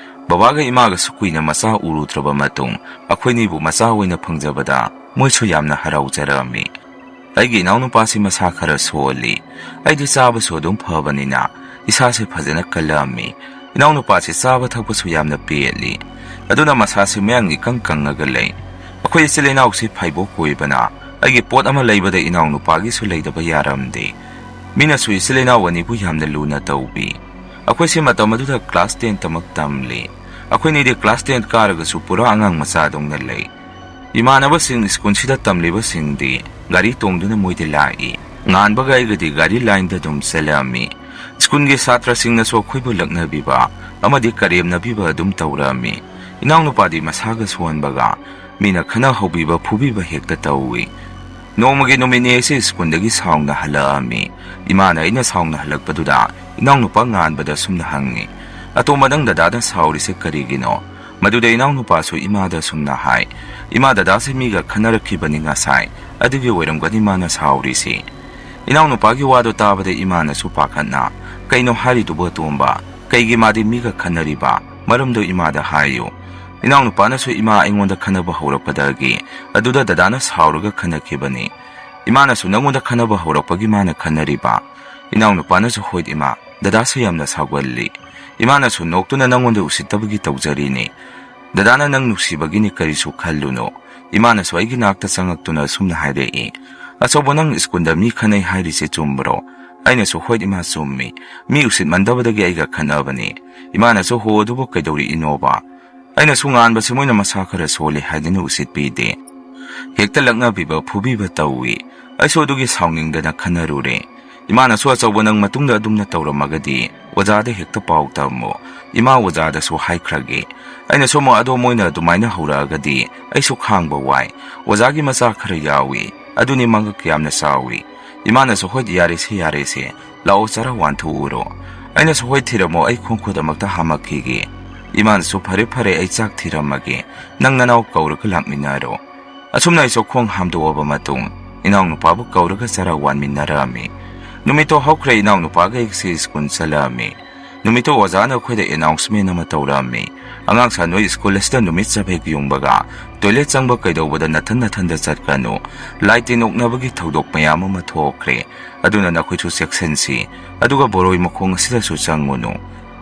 ꯕꯕꯥꯒ ꯏꯃꯥꯒꯁꯨ ꯀꯨꯏꯅ ꯃꯆꯥ ꯎꯔꯨꯗ꯭ꯔꯕ ꯃꯇꯨꯡ ꯑꯩꯈꯣꯏꯅꯤꯕꯨ ꯃꯆꯥ ꯑꯣꯏꯅ ꯐꯪꯖꯕꯗ ꯃꯣꯏꯁꯨ ꯌꯥꯝꯅ ꯍꯔꯥꯎꯖꯔꯝꯃꯤ꯫ ꯑꯩꯒꯤ ꯏꯅꯥꯎꯅꯨꯄꯥꯁꯤ ꯃꯁꯥ ꯈꯔ ꯁꯣꯜꯂꯤ꯫ ꯑꯩꯗꯤ ꯆꯥꯕꯁꯨ ꯑꯗꯨꯝ ꯐꯕꯅꯤꯅ ꯏꯁꯥꯁꯦ ꯐꯖꯅ ꯀꯜꯂꯛꯑꯝꯃꯤ꯫ ꯏꯅꯥꯎꯅꯨꯄꯥꯁꯤ ꯆꯥꯕ ꯊꯛꯄꯁꯨ ꯌꯥꯝꯅ ꯄꯦꯠꯂꯤ꯫ ꯑꯗꯨꯅ ꯃꯁꯥꯁꯤ ꯃꯌꯥꯡ ꯏꯀꯪ ꯀꯪꯉꯒ ꯂꯩ꯫ ꯑꯩꯈꯣꯏ ꯏꯆꯤꯜ ꯏꯅꯥꯎꯁꯤ ꯐꯥꯏꯕꯣꯛ ꯑꯣꯏꯕꯅ ꯑꯩꯒꯤ ꯄꯣꯠ ꯑꯃ ꯂꯩꯕꯗ ꯏꯅꯥꯎꯅꯨꯄꯥꯒꯤꯁꯨ ꯂꯩꯗꯕ ꯌꯥꯔꯝꯗꯦ꯫ ꯃꯤꯅꯁꯨ ꯏꯆꯤꯜ ꯏꯅꯥꯎ ꯑꯅꯤꯕꯨ ꯌꯥꯝꯅ ꯂꯨꯅ ꯇꯧꯕꯤ꯫ ꯑꯩꯈꯣꯏꯁꯤ ꯃꯇꯝ ꯑꯗꯨꯗ class ten ꯇꯃꯛ ꯇꯝꯂꯤ꯫ ꯑꯩꯈꯣꯏꯅꯤꯗꯤ class ten ꯀꯥꯔꯒꯁꯨ ꯄꯨꯔꯥ ꯑꯉꯥꯡ ꯃꯆꯥꯗꯧꯅ ꯂꯩ꯫ ꯏꯃꯥꯟꯅꯕꯁꯤꯡ ꯁ꯭ꯀꯨꯜꯁꯤꯗ ꯇꯝꯂꯤꯕꯁꯤꯡꯗꯤ ꯒꯥꯔꯤ ꯇꯣꯡꯗꯨꯅ ꯃꯣꯏꯗꯤ ꯂꯥꯛꯏ꯫ ꯉꯥꯟꯕꯒ ꯑꯩꯒꯗꯤ ꯒꯥꯔꯤ ꯂꯥꯏꯟꯗ ꯑꯗꯨꯝ ꯆꯠꯂꯛꯑꯝꯃꯤ꯫ ꯁ꯭ꯀꯨꯜꯒꯤ ꯁꯥꯇ꯭ꯔꯁꯤꯡꯅꯁꯨ ꯑꯩꯈꯣꯏꯕꯨ ꯂꯛꯅꯕꯤꯕ ꯑꯃꯗꯤ ꯀꯔꯦꯝꯅꯕꯤꯕ ꯑꯗꯨꯝ ꯇꯧꯔꯛꯑꯝꯃꯤ꯫ ꯏꯅꯥꯎꯅꯨꯄꯥꯗꯤ ꯃꯁꯥꯒ ꯁꯣꯟꯕꯒ ꯃꯤꯅ ꯈꯠꯅꯍꯧꯕꯤꯕ, ꯐꯨꯕꯤꯕ ꯍꯦꯛꯇ ꯇꯧꯏ꯫ ꯅꯣꯡꯃꯒꯤ ꯅꯨꯃꯤꯠꯅꯤ ꯑꯩꯁꯦ ꯁ꯭ꯀꯨꯜꯗꯒꯤ ꯁꯥꯎꯅ ꯍꯜꯂꯛꯑꯝꯃꯤ꯫ ꯏꯃꯥꯅ ꯑꯩꯅ ꯁꯥꯎꯅ ꯍꯜꯂꯛꯄꯗꯨꯗ ꯏꯅꯥꯎꯅꯨꯄꯥ ꯉꯥꯟꯕꯗ ꯑꯁꯨꯝꯅ ꯍꯪꯉꯤ, "ꯑꯇꯣꯝꯕ, ꯅꯪ ꯗꯗꯥꯗ ꯁꯥꯎꯔꯤꯁꯦ ꯀꯔꯤꯒꯤꯅꯣ?" ꯃꯗꯨꯗ ꯏꯅꯥꯎꯅꯨꯄꯥꯁꯨ ꯏꯃꯥꯗ ꯑꯁꯨꯝꯅ ꯍꯥꯏ, "ꯏꯃꯥ, ꯗꯗꯥꯁꯦ ꯃꯤꯒ ꯈꯟꯅꯔꯛꯈꯤꯕꯅꯤ ꯉꯁꯥꯏ, ꯑꯗꯨꯒꯤ ꯑꯣꯏꯔꯝꯒꯅꯤ ꯃꯥꯅ ꯁꯥꯎꯔꯤꯁꯤ"꯫ ꯏꯅꯥꯎꯅꯨꯄꯥꯒꯤ ꯋꯥꯗꯣ ꯇꯥꯕꯗ ꯏꯃꯥꯅꯁꯨ ꯄꯥꯈꯠꯅ, "ꯀꯩꯅꯣ ꯍꯥꯏꯔꯤꯗꯨꯕꯨ ꯑꯇꯣꯝꯕ? ꯀꯩꯒꯤ ꯃꯥꯗꯤ ꯃꯤꯒ ꯈꯟꯅꯔꯤꯕ? ꯃꯔꯝꯗꯣ ꯏꯃꯥꯗ ꯍꯥꯏꯌꯨ"꯫ ꯏꯅꯥꯎꯅꯨꯄꯥꯅꯁꯨ ꯏꯃꯥ ꯑꯩꯉꯣꯟꯗ ꯈꯟꯅꯕ ꯍꯧꯔꯛꯄꯗꯒꯤ ꯑꯗꯨꯗ ꯗꯗꯥꯅ ꯁꯥꯎꯔꯒ ꯈꯟꯅꯈꯤꯕꯅꯤ꯫ ꯏꯃꯥꯅꯁꯨ ꯅꯪꯉꯣꯟꯗ ꯈꯟꯅꯕ ꯍꯧꯔꯛꯄꯒꯤ ꯃꯥꯅ ꯈꯟꯅꯔꯤꯕ? ꯏꯅꯥꯎꯅꯨꯄꯥꯅꯁꯨ, "ꯍꯣꯏ ꯏꯃꯥ, ꯗꯗꯥꯁꯨ ꯌꯥꯝꯅ ꯁꯥꯎꯒꯜꯂꯤ"꯫ "ꯏꯃꯥꯅꯁꯨ ꯅꯣꯛꯇꯨꯅ ꯅꯪꯉꯣꯟꯗ ꯎꯁꯤꯠꯇꯕꯒꯤ ꯇꯧꯖꯔꯤꯅꯤ꯫ ꯗꯗꯥꯅ ꯅꯪ ꯅꯨꯡꯁꯤꯕꯒꯤꯅꯤ, ꯀꯔꯤꯁꯨ ꯈꯜꯂꯨꯅꯨ꯫" ꯏꯃꯥꯅꯁꯨ ꯑꯩꯒꯤ ꯅꯥꯛꯇ ꯆꯪꯉꯛꯇꯨꯅ ꯑꯁꯨꯝꯅ ꯍꯥꯏꯔꯛꯏ, "ꯑꯆꯧꯕ, ꯅꯪ ꯁ꯭ꯀꯨꯜꯗ ꯃꯤ ꯈꯠꯅꯩ ꯍꯥꯏꯔꯤꯁꯦ ꯆꯨꯝꯕ꯭ꯔꯣ?" ꯑꯩꯅꯁꯨ, "ꯍꯣꯏ ꯏꯃꯥ, ꯆꯨꯝꯃꯤ꯫ ꯃꯤ ꯎꯁꯤꯠꯃꯟꯗꯕꯗꯒꯤ ꯑꯩꯒ ꯈꯠꯅꯕꯅꯤ꯫" ꯏꯃꯥꯅꯁꯨ, "ꯍꯣ, ꯑꯗꯨꯕꯨ ꯀꯩꯗꯧꯔꯛꯏꯅꯣꯕ?" ꯑꯩꯅꯁꯨ, "ꯉꯥꯟꯕꯁꯤ ꯃꯣꯏꯅ ꯃꯁꯥ ꯈꯔ ꯁꯣꯜꯂꯤ ꯍꯥꯏꯗꯨꯅ ꯎꯁꯤꯠꯄꯤꯗꯦ꯫ ꯍꯦꯛꯇ ꯂꯛꯅꯕꯤꯕ, ꯐꯨꯕꯤꯕ ꯇꯧꯏ꯫" ꯑꯩꯁꯨ ꯑꯗꯨꯒꯤ ꯁꯥꯎꯅꯤꯡꯗꯅ ꯈꯠꯅꯔꯨꯔꯦ꯫ ꯏꯃꯥꯅꯁꯨ, "ꯑꯆꯧꯕ, ꯅꯪ ꯃꯇꯨꯡꯗ ꯑꯗꯨꯝꯅ ꯇꯧꯔꯝꯃꯒꯗꯤ ꯑꯣꯖꯥꯗ ꯍꯦꯛꯇ ꯄꯥꯎ ꯇꯝꯃꯨ꯫ ꯏꯃꯥ ꯑꯣꯖꯥꯗꯁꯨ ꯍꯥꯏꯈ꯭ꯔꯒꯦ꯫" ꯑꯩꯅꯁꯨ ꯑꯃꯨꯛ, "ꯑꯗꯣ ꯃꯣꯏꯅ ꯑꯗꯨꯃꯥꯏꯅ ꯍꯧꯔꯛꯑꯒꯗꯤ ꯑꯩꯁꯨ ꯈꯥꯡꯕ ꯋꯥꯏ꯫ ꯑꯣꯖꯥꯒꯤ ꯃꯆꯥ ꯈꯔ ꯌꯥꯎꯏ, ꯑꯗꯨꯅꯤ ꯃꯉꯛ ꯌꯥꯝꯅ ꯆꯥꯎꯏ꯫" ꯏꯃꯥꯅꯁꯨ, "ꯍꯣꯏ, ꯌꯥꯔꯦꯁꯦ, ꯌꯥꯔꯦꯁꯦ, ꯂꯥꯛꯑꯣ, ꯆꯔꯥ ꯋꯥꯟꯊꯣꯛꯎꯔꯣ꯫" ꯑꯩꯅꯁꯨ, "ꯍꯣꯏ, ꯊꯤꯔꯝꯃꯣ, ꯑꯩ ꯈꯣꯡ ꯈꯨꯠ ꯑꯃꯛꯇ ꯍꯥꯝꯃꯛꯈꯤꯒꯦ꯫" ꯏꯃꯥꯅꯁꯨ, "ꯐꯔꯦ, ꯐꯔꯦ, ꯑꯩ ꯆꯥꯛ ꯊꯤꯔꯝꯃꯒꯦ, ꯅꯪ ꯅꯅꯥꯎ ꯀꯧꯔꯒ ꯂꯥꯛꯃꯤꯟꯅꯔꯣ꯫" ꯑꯁꯨꯝꯅ ꯑꯩꯁꯨ ꯈꯣꯡ ꯍꯥꯝꯗꯣꯛꯑꯕ ꯃꯇꯨꯡ, ꯏꯅꯥꯎꯅꯨꯄꯥꯕꯨ ꯀꯧꯔꯒ ꯆꯔꯥ ꯋꯥꯟꯃꯤꯟꯅꯔꯛꯑꯝꯃꯤ꯫ ꯅꯨꯃꯤꯠꯇꯣ ꯍꯧꯈ꯭ꯔꯦ, ꯏꯅꯥꯎꯅꯨꯄꯥꯒ ꯑꯩꯁꯤ ꯁ꯭ꯀꯨꯜ ꯆꯠꯂꯛꯑꯝꯃꯤ꯫ ꯅꯨꯃꯤꯠꯇꯨ ꯑꯣꯖꯥꯅ ꯑꯩꯈꯣꯏꯗ announcement ꯑꯃ ꯇꯧꯔꯛꯑꯝꯃꯤ, "ꯑꯉꯥꯡꯁꯥ, ꯅꯣꯏ ꯁ꯭ꯀꯨꯜ ꯑꯁꯤꯗ ꯅꯨꯃꯤꯠ ꯆꯐꯦꯛ ꯌꯨꯡꯕꯒ, toilet ꯆꯪꯕ ꯀꯩꯗꯧꯕꯗ ꯅꯊꯟ ꯅꯊꯟꯗ ꯆꯠꯀꯅꯨ꯫ ꯂꯥꯏ ꯇꯤꯟ ꯑꯣꯛꯅꯕꯒꯤ ꯊꯧꯗꯣꯛ ꯃꯌꯥꯝ ꯑꯃ ꯊꯣꯛꯈ꯭ꯔꯦ, ꯑꯗꯨꯅ ꯅꯈꯣꯏꯁꯨ ꯆꯦꯛꯁꯤꯟꯁꯤ꯫ ꯑꯗꯨꯒ ꯕꯣꯔꯣꯏ ꯃꯈꯣꯡ ꯑꯁꯤꯗꯁꯨ ꯆꯪꯉꯨꯅꯨ꯫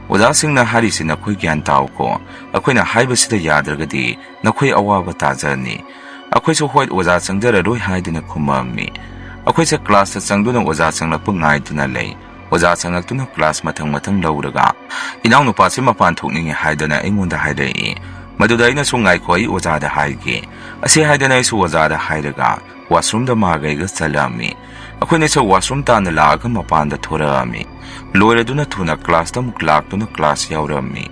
ꯑꯣꯖꯥꯁꯤꯡꯅ ꯍꯥꯏꯔꯤꯁꯤ ꯅꯈꯣꯏ ꯒ꯭ꯌꯥꯟ ꯇꯥꯎꯀꯣ꯫ ꯑꯩꯈꯣꯏꯅ ꯍꯥꯏꯕꯁꯤꯗ ꯌꯥꯗ꯭ꯔꯒꯗꯤ ꯅꯈꯣꯏ ꯑꯋꯥꯕ ꯇꯥꯖꯅꯤ꯫" ꯑꯩꯈꯣꯏꯁꯨ, "ꯍꯣꯏ, ꯑꯣꯖꯥ ꯆꯪꯖꯔꯔꯣꯏ" ꯍꯥꯏꯗꯨꯅ ꯈꯨꯝꯃꯝꯃꯤ꯫ ꯑꯩꯈꯣꯏꯁꯦ class ꯇ ꯆꯪꯗꯨꯅ ꯑꯣꯖꯥ ꯆꯪꯂꯛꯄ ꯉꯥꯏꯗꯨꯅ ꯂꯩ꯫ ꯑꯣꯖꯥ ꯆꯪꯂꯛꯇꯨꯅ class ꯃꯊꯪ ꯃꯊꯪ ꯂꯧꯔꯒ ꯏꯅꯥꯎꯅꯨꯄꯥꯁꯤ ꯃꯄꯥꯟ ꯊꯣꯛꯅꯤꯡꯉꯤ ꯍꯥꯏꯗꯅ ꯑꯩꯉꯣꯟꯗ ꯍꯥꯏꯔꯛꯏ꯫ ꯃꯗꯨꯗ ꯑꯩꯅꯁꯨ, "ꯉꯥꯏꯈꯣ, ꯑꯩ ꯑꯣꯖꯥꯗ ꯍꯥꯏꯒꯦ꯫" ꯑꯁꯤ ꯍꯥꯏꯗꯅ ꯑꯩꯁꯨ ꯑꯣꯖꯥꯗ ꯍꯥꯏꯔꯒ washroom ꯗ ꯃꯥꯒ ꯑꯩꯒ ꯆꯠꯂꯝꯃꯤ꯫ ꯑꯩꯈꯣꯏꯅꯤꯁꯨ washroom ꯇꯥꯟꯅ ꯂꯥꯛꯑꯒ ꯃꯄꯥꯟꯗ ꯊꯣꯔꯛꯑꯝꯃꯤ꯫ ꯂꯣꯏꯔꯗꯨꯅ ꯊꯨꯅ class ꯇ ꯑꯃꯨꯛ ꯂꯥꯛꯇꯨꯅ class ꯌꯥꯎꯔꯝꯃꯤ꯫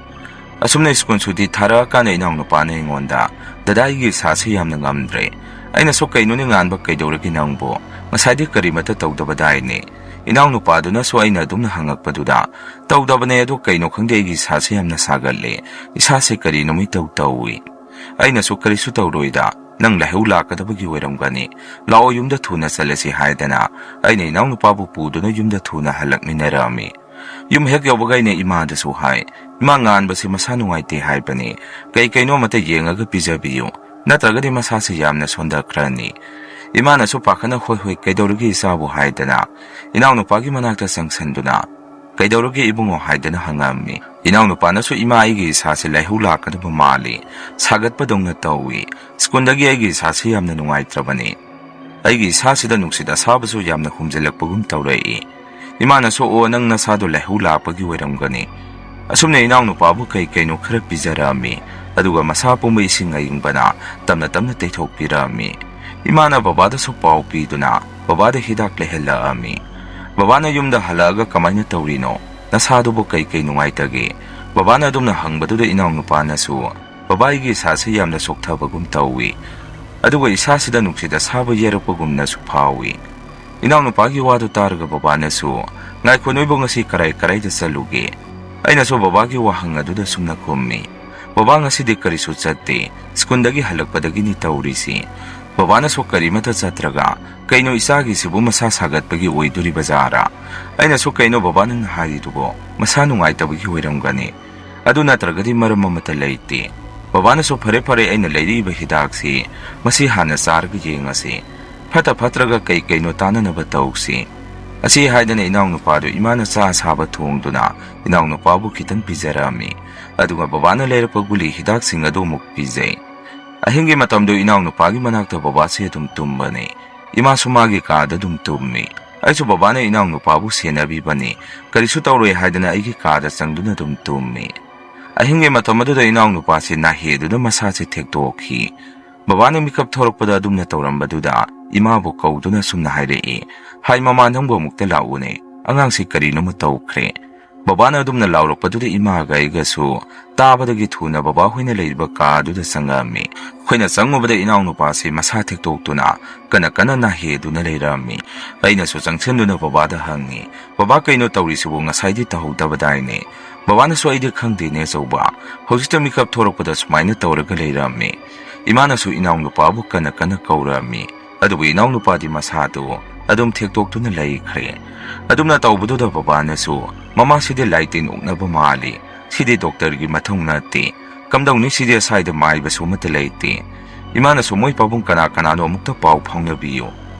ꯑꯁꯨꯝꯅ ꯁ꯭ꯀꯨꯜ ꯁꯨꯇꯤ ꯊꯥꯔꯛꯑꯀꯥꯟꯗ ꯏꯅꯥꯎꯅꯨꯄꯥꯅ ꯑꯩꯉꯣꯟꯗ, "ꯗꯗꯥ, ꯑꯩꯒꯤ ꯏꯁꯥꯁꯦ ꯌꯥꯝꯅ ꯉꯝꯗ꯭ꯔꯦ꯫" ꯑꯩꯅꯁꯨ, "ꯀꯩꯅꯣꯅꯦ ꯉꯥꯟꯕ, ꯀꯩꯗꯧꯔꯒꯦ ꯅꯪꯕꯨ? ꯉꯁꯥꯏꯗꯤ ꯀꯔꯤꯃꯠꯇ ꯇꯧꯗꯕꯗꯥꯏꯅꯦ?" ꯏꯅꯥꯎꯅꯨꯄꯥꯗꯨꯅꯁꯨ ꯑꯩꯅ ꯑꯗꯨꯝꯅ ꯍꯪꯉꯛꯄꯗꯨꯗ, "ꯇꯧꯗꯕꯅꯦ, ꯑꯗꯣ ꯀꯩꯅꯣ ꯈꯪꯗꯦ, ꯑꯩꯒꯤ ꯏꯁꯥꯁꯦ ꯌꯥꯝꯅ ꯁꯥꯒꯠꯂꯦ꯫ ꯏꯁꯥꯁꯦ ꯀꯔꯤꯅꯣꯃ ꯏꯇꯧ ꯇꯧꯏ꯫" ꯑꯩꯅꯁꯨ, "ꯀꯔꯤꯁꯨ ꯇꯧꯔꯣꯏꯗ, ꯅꯪ ꯂꯥꯏꯍꯧ ꯂꯥꯛꯀꯗꯕꯒꯤ ꯑꯣꯏꯔꯝꯒꯅꯤ꯫ ꯂꯥꯛꯑꯣ, ꯌꯨꯝꯗ ꯊꯨꯅ ꯆꯠꯂꯁꯤ" ꯍꯥꯏꯗꯅ ꯑꯩꯅ ꯏꯅꯥꯎꯅꯨꯄꯥꯕꯨ ꯄꯨꯗꯨꯅ ꯌꯨꯝꯗ ꯊꯨꯅ ꯍꯜꯂꯛꯃꯤꯟꯅꯔꯛꯑꯝꯃꯤ꯫ ꯌꯨꯝ ꯍꯦꯛ ꯌꯧꯕꯒ ꯑꯩꯅ ꯏꯃꯥꯗꯁꯨ ꯍꯥꯏ, "ꯏꯃꯥ, ꯉꯥꯟꯕꯁꯦ ꯃꯁꯥ ꯅꯨꯡꯉꯥꯏꯇꯦ ꯍꯥꯏꯕꯅꯤ, ꯀꯩ ꯀꯩꯅꯣ ꯑꯃꯇ ꯌꯦꯡꯉꯒ ꯄꯤꯖꯕꯤꯌꯨ, ꯅꯠꯇ꯭ꯔꯒꯗꯤ ꯃꯁꯥꯁꯦ ꯌꯥꯝꯅ ꯁꯣꯟꯊꯈ꯭ꯔꯅꯤ꯫" ꯏꯃꯥꯅꯁꯨ ꯄꯥꯈꯠꯅ, "ꯍꯣꯏ, ꯍꯣꯏ, ꯀꯩꯗꯧꯔꯒꯦ ꯏꯆꯥꯕꯨ?" ꯍꯥꯏꯗꯅ ꯏꯅꯥꯎꯅꯨꯄꯥꯒꯤ ꯃꯅꯥꯛꯇ ꯆꯪꯁꯟꯗꯨꯅ, "ꯀꯩꯗꯧꯔꯒꯦ ꯏꯕꯨꯡꯉꯣ?" ꯍꯥꯏꯗꯅ ꯍꯪꯉꯝꯃꯤ꯫ ꯏꯅꯥꯎꯅꯨꯄꯥꯅꯁꯨ, "ꯏꯃꯥ, ꯑꯩꯒꯤ ꯏꯁꯥꯁꯦ ꯂꯥꯏꯍꯧ ꯂꯥꯛꯀꯗꯕ ꯃꯥꯜꯂꯤ, ꯁꯥꯒꯠꯄꯗꯧꯅ ꯇꯧꯏ, ꯁ꯭ꯀꯨꯜꯗꯒꯤ ꯑꯩꯒꯤ ꯏꯁꯥꯁꯦ ꯌꯥꯝꯅ ꯅꯨꯡꯉꯥꯏꯇ꯭ꯔꯕꯅꯤ, ꯑꯩꯒꯤ ꯏꯁꯥꯁꯤꯗ ꯅꯨꯡꯁꯤꯠ ꯑꯁꯥꯕꯁꯨ ꯌꯥꯝꯅ ꯍꯨꯝꯖꯤꯜꯂꯛꯄꯒꯨꯝ ꯇꯧꯔꯛꯏ"꯫ ꯏꯃꯥꯅꯁꯨ, "ꯑꯣ, ꯅꯪ ꯅꯁꯥꯗꯣ ꯂꯥꯏꯍꯧ ꯂꯥꯛꯄꯒꯤ ꯑꯣꯏꯔꯝꯒꯅꯤ"꯫ ꯑꯁꯨꯝꯅ ꯏꯅꯥꯎꯅꯨꯄꯥꯕꯨ ꯀꯩ ꯀꯩꯅꯣ ꯈꯔ ꯄꯤꯖꯔꯛꯑꯝꯃꯤ, ꯑꯗꯨꯒ ꯃꯁꯥ ꯄꯨꯝꯕ ꯏꯁꯤꯡ ꯑꯏꯪꯕꯅ ꯇꯞꯅ ꯇꯞꯅ ꯇꯩꯊꯣꯛꯄꯤꯔꯛꯑꯝꯃꯤ꯫ ꯏꯃꯥꯅ ꯕꯕꯥꯗꯁꯨ ꯄꯥꯎ ꯄꯤꯗꯨꯅ ꯕꯕꯥꯗ ꯍꯤꯗꯥꯛ ꯂꯩꯍꯜꯂꯛꯑꯝꯃꯤ꯫ ꯕꯕꯥꯅ ꯌꯨꯝꯗ ꯍꯜꯂꯛꯑꯒ "ꯀꯃꯥꯏꯅ ꯇꯧꯔꯤꯅꯣ? ꯅꯁꯥꯗꯨꯕꯨ ꯀꯩ ꯀꯩ ꯅꯨꯡꯉꯥꯏꯇꯒꯦ?" ꯕꯕꯥꯅ ꯑꯗꯨꯝꯅ ꯍꯪꯕꯗꯨꯗ ꯏꯅꯥꯎꯅꯨꯄꯥꯅꯁꯨ, "ꯕꯕꯥ, ꯑꯩꯒꯤ ꯏꯁꯥꯁꯤ ꯌꯥꯝꯅ ꯆꯣꯛꯊꯕꯒꯨꯝ ꯇꯧꯏ, ꯑꯗꯨꯒ ꯏꯁꯥꯁꯤꯗ ꯅꯨꯡꯁꯤꯠ ꯑꯁꯥꯕ ꯌꯩꯔꯛꯄꯒꯨꯝꯅꯁꯨ ꯐꯥꯎꯏ"꯫ ꯏꯅꯥꯎꯅꯨꯄꯥꯒꯤ ꯋꯥꯗꯨ ꯇꯥꯔꯒ ꯕꯕꯥꯅꯁꯨ, "ꯉꯥꯏꯈꯣ, ꯅꯣꯏꯕꯨ ꯉꯁꯤ ꯀꯔꯥꯏ ꯀꯔꯥꯏꯗ ꯆꯠꯂꯨꯒꯦ?" ꯑꯩꯅꯁꯨ ꯕꯕꯥꯒꯤ ꯋꯥꯍꯪ ꯑꯗꯨꯗ ꯁꯨꯝꯅ ꯈꯨꯝꯃꯤ, "ꯕꯕꯥ, ꯉꯁꯤꯗꯤ ꯀꯔꯤꯁꯨ ꯆꯠꯇꯦ, ꯁ꯭ꯀꯨꯜꯗꯒꯤ ꯍꯜꯂꯛꯄꯗꯒꯤꯅꯤ ꯇꯧꯔꯤꯁꯤ"꯫ ꯕꯕꯥꯅꯁꯨ ꯀꯔꯤꯃꯠꯇ ꯆꯠꯇ꯭ꯔꯒ, "ꯀꯩꯅꯣ, ꯏꯆꯥꯒꯤꯁꯤꯕꯨ ꯃꯁꯥ ꯁꯥꯒꯠꯄꯒꯤ ꯑꯣꯏꯗꯣꯔꯤꯕ ꯖꯥꯔꯥ?" ꯑꯩꯅꯁꯨ, "ꯀꯩꯅꯣ ꯕꯕꯥ ꯅꯪꯅ ꯍꯥꯏꯔꯤꯗꯨꯕꯣ? ꯃꯁꯥ ꯅꯨꯡꯉꯥꯏꯇꯕꯒꯤ ꯑꯣꯏꯔꯝꯒꯅꯤ, ꯑꯗꯨ ꯅꯠꯇ꯭ꯔꯒꯗꯤ ꯃꯔꯝ ꯑꯃꯠꯇ ꯂꯩꯇꯦ"꯫ ꯕꯕꯥꯅꯁꯨ, "ꯐꯔꯦ ꯐꯔꯦ, ꯑꯩꯅ ꯂꯩꯔꯛꯏꯕ ꯍꯤꯗꯥꯛꯁꯤ ꯃꯁꯤ ꯍꯥꯟꯅ ꯆꯥꯔꯒ ꯌꯦꯡꯉꯁꯤ, ꯐꯠꯇ ꯐꯠꯇ꯭ꯔꯒ ꯀꯩ ꯀꯩꯅꯣ ꯇꯥꯅꯅꯕ ꯇꯧꯁꯤ"꯫ ꯑꯁꯤ ꯍꯥꯏꯗꯅ ꯏꯅꯥꯎꯅꯨꯄꯥꯗꯨ ꯏꯃꯥꯅ ꯆꯥ ꯑꯁꯥꯕ ꯊꯣꯡꯗꯨꯅ ꯏꯅꯥꯎꯅꯨꯄꯥꯕꯨ ꯈꯤꯇꯪ ꯄꯤꯖꯔꯛꯑꯝꯃꯤ, ꯑꯗꯨꯒ ꯕꯕꯥꯅ ꯂꯩꯔꯛꯄ ꯒꯨꯂꯤ ꯍꯤꯗꯥꯛꯁꯤꯡ ꯑꯗꯨ ꯑꯃꯨꯛ ꯄꯤꯖꯩ꯫ ꯑꯍꯤꯡꯒꯤ ꯃꯇꯝꯗꯨ ꯏꯅꯥꯎꯅꯨꯄꯥꯒꯤ ꯃꯅꯥꯛꯇ ꯕꯕꯥꯁꯤ ꯑꯗꯨꯝ ꯇꯨꯝꯕꯅꯤ꯫ ꯏꯃꯥꯁꯨ ꯃꯥꯒꯤ ꯀꯥꯗ ꯑꯗꯨꯝ ꯇꯨꯝꯃꯤ꯫ ꯑꯩꯁꯨ ꯕꯕꯥꯅ ꯏꯅꯥꯎꯅꯨꯄꯥꯕꯨ ꯁꯦꯟꯅꯕꯤꯕꯅꯤ, ꯀꯔꯤꯁꯨ ꯇꯧꯔꯣꯏ ꯍꯥꯏꯗꯅ ꯑꯩꯒꯤ ꯀꯥꯗ ꯆꯪꯗꯨꯅ ꯑꯗꯨꯝ ꯇꯨꯝꯃꯤ꯫ ꯑꯍꯤꯡꯒꯤ ꯃꯇꯝ ꯑꯗꯨꯗ ꯏꯅꯥꯎꯅꯨꯄꯥꯁꯤ ꯅꯥꯍꯦꯗꯨꯅ ꯃꯁꯥꯁꯤ ꯊꯦꯛꯇꯣꯛꯈꯤ꯫ ꯕꯕꯥꯅ ꯃꯤꯀꯞ ꯊꯣꯔꯛꯄꯗ ꯑꯗꯨꯝꯅ ꯇꯧꯔꯝꯕꯗꯨꯗ ꯏꯃꯥꯕꯨ ꯀꯧꯗꯨꯅ ꯁꯨꯝꯅ ꯍꯥꯏꯔꯛꯏ, "ꯍꯥꯏ ꯃꯃꯥ, ꯅꯪꯕꯨ ꯑꯃꯨꯛꯇ ꯂꯥꯛꯎꯅꯦ, ꯑꯉꯥꯡꯁꯤ ꯀꯔꯤꯅꯣꯃ ꯇꯧꯈ꯭ꯔꯦ"꯫ ꯕꯕꯥꯅ ꯑꯗꯨꯝꯅ ꯂꯥꯎꯔꯛꯄꯗꯨꯗ ꯏꯃꯥꯒ ꯑꯩꯒꯁꯨ ꯇꯥꯕꯗꯒꯤ ꯊꯨꯅ ꯕꯕꯥꯍꯣꯏꯅ ꯂꯩꯔꯤꯕ ꯀꯥ ꯑꯗꯨꯗ ꯆꯪꯉꯛꯑꯝꯃꯤ꯫ ꯑꯩꯈꯣꯏꯅ ꯆꯪꯉꯨꯕꯗ ꯏꯅꯥꯎꯅꯨꯄꯥꯁꯤ ꯃꯁꯥ ꯊꯦꯛꯇꯣꯛꯇꯨꯅ ꯀꯟꯅ ꯀꯟꯅ ꯅꯥꯍꯦꯗꯨꯅ ꯂꯩꯔꯝꯃꯤ꯫ ꯑꯩꯅꯁꯨ ꯆꯪꯁꯤꯟꯗꯨꯅ ꯕꯕꯥꯗ ꯍꯪꯉꯤ, "ꯕꯕꯥ, ꯀꯩꯅꯣ ꯇꯧꯔꯤꯁꯤꯕꯨ? ꯉꯁꯥꯏꯗꯤ ꯇꯧꯍꯧꯗꯕꯗꯥꯏꯅꯦ?" ꯕꯕꯥꯅꯁꯨ, "ꯑꯩꯗꯤ ꯈꯪꯗꯦꯅꯦ ꯑꯆꯧꯕ, ꯍꯧꯖꯤꯛꯇ ꯃꯤꯀꯞ ꯊꯣꯔꯛꯄꯗ ꯁꯨꯃꯥꯏꯅ ꯇꯧꯔꯒ ꯂꯩꯔꯝꯃꯤ"꯫ ꯏꯃꯥꯅꯁꯨ ꯏꯅꯥꯎꯅꯨꯄꯥꯕꯨ ꯀꯟꯅ ꯀꯟꯅ ꯀꯧꯔꯛꯑꯝꯃꯤ꯫ ꯑꯗꯨꯕꯨ ꯏꯅꯥꯎꯅꯨꯄꯥꯗꯤ ꯃꯁꯥꯗꯨ ꯑꯗꯨꯝ ꯊꯦꯛꯇꯣꯛꯇꯨꯅ ꯂꯩꯈ꯭ꯔꯦ꯫ ꯑꯗꯨꯝꯅ ꯇꯧꯕꯗꯨꯗ ꯕꯕꯥꯅꯁꯨ, "ꯃꯃꯥꯁꯤꯗꯤ ꯂꯥꯏ ꯇꯤꯟ ꯑꯣꯛꯅꯕ ꯃꯥꯜꯂꯤ, ꯁꯤꯗꯤ ꯗꯣꯛꯇꯔꯒꯤ ꯃꯊꯧ ꯅꯠꯇꯦ, ꯀꯝꯗꯧꯅꯤ, ꯁꯤꯗꯤ ꯑꯁ꯭ꯋꯥꯏꯗ ꯃꯥꯏꯕꯁꯨ ꯑꯃꯠꯇ ꯂꯩꯇꯦ"꯫ ꯏꯃꯥꯅꯁꯨ, "ꯃꯣꯏ ꯄꯥꯕꯨꯡ ꯀꯅꯥ ꯀꯅꯥꯅꯣ ꯑꯃꯨꯛꯇ ꯄꯥꯎ ꯐꯥꯎꯅꯕꯤꯌꯨ"꯫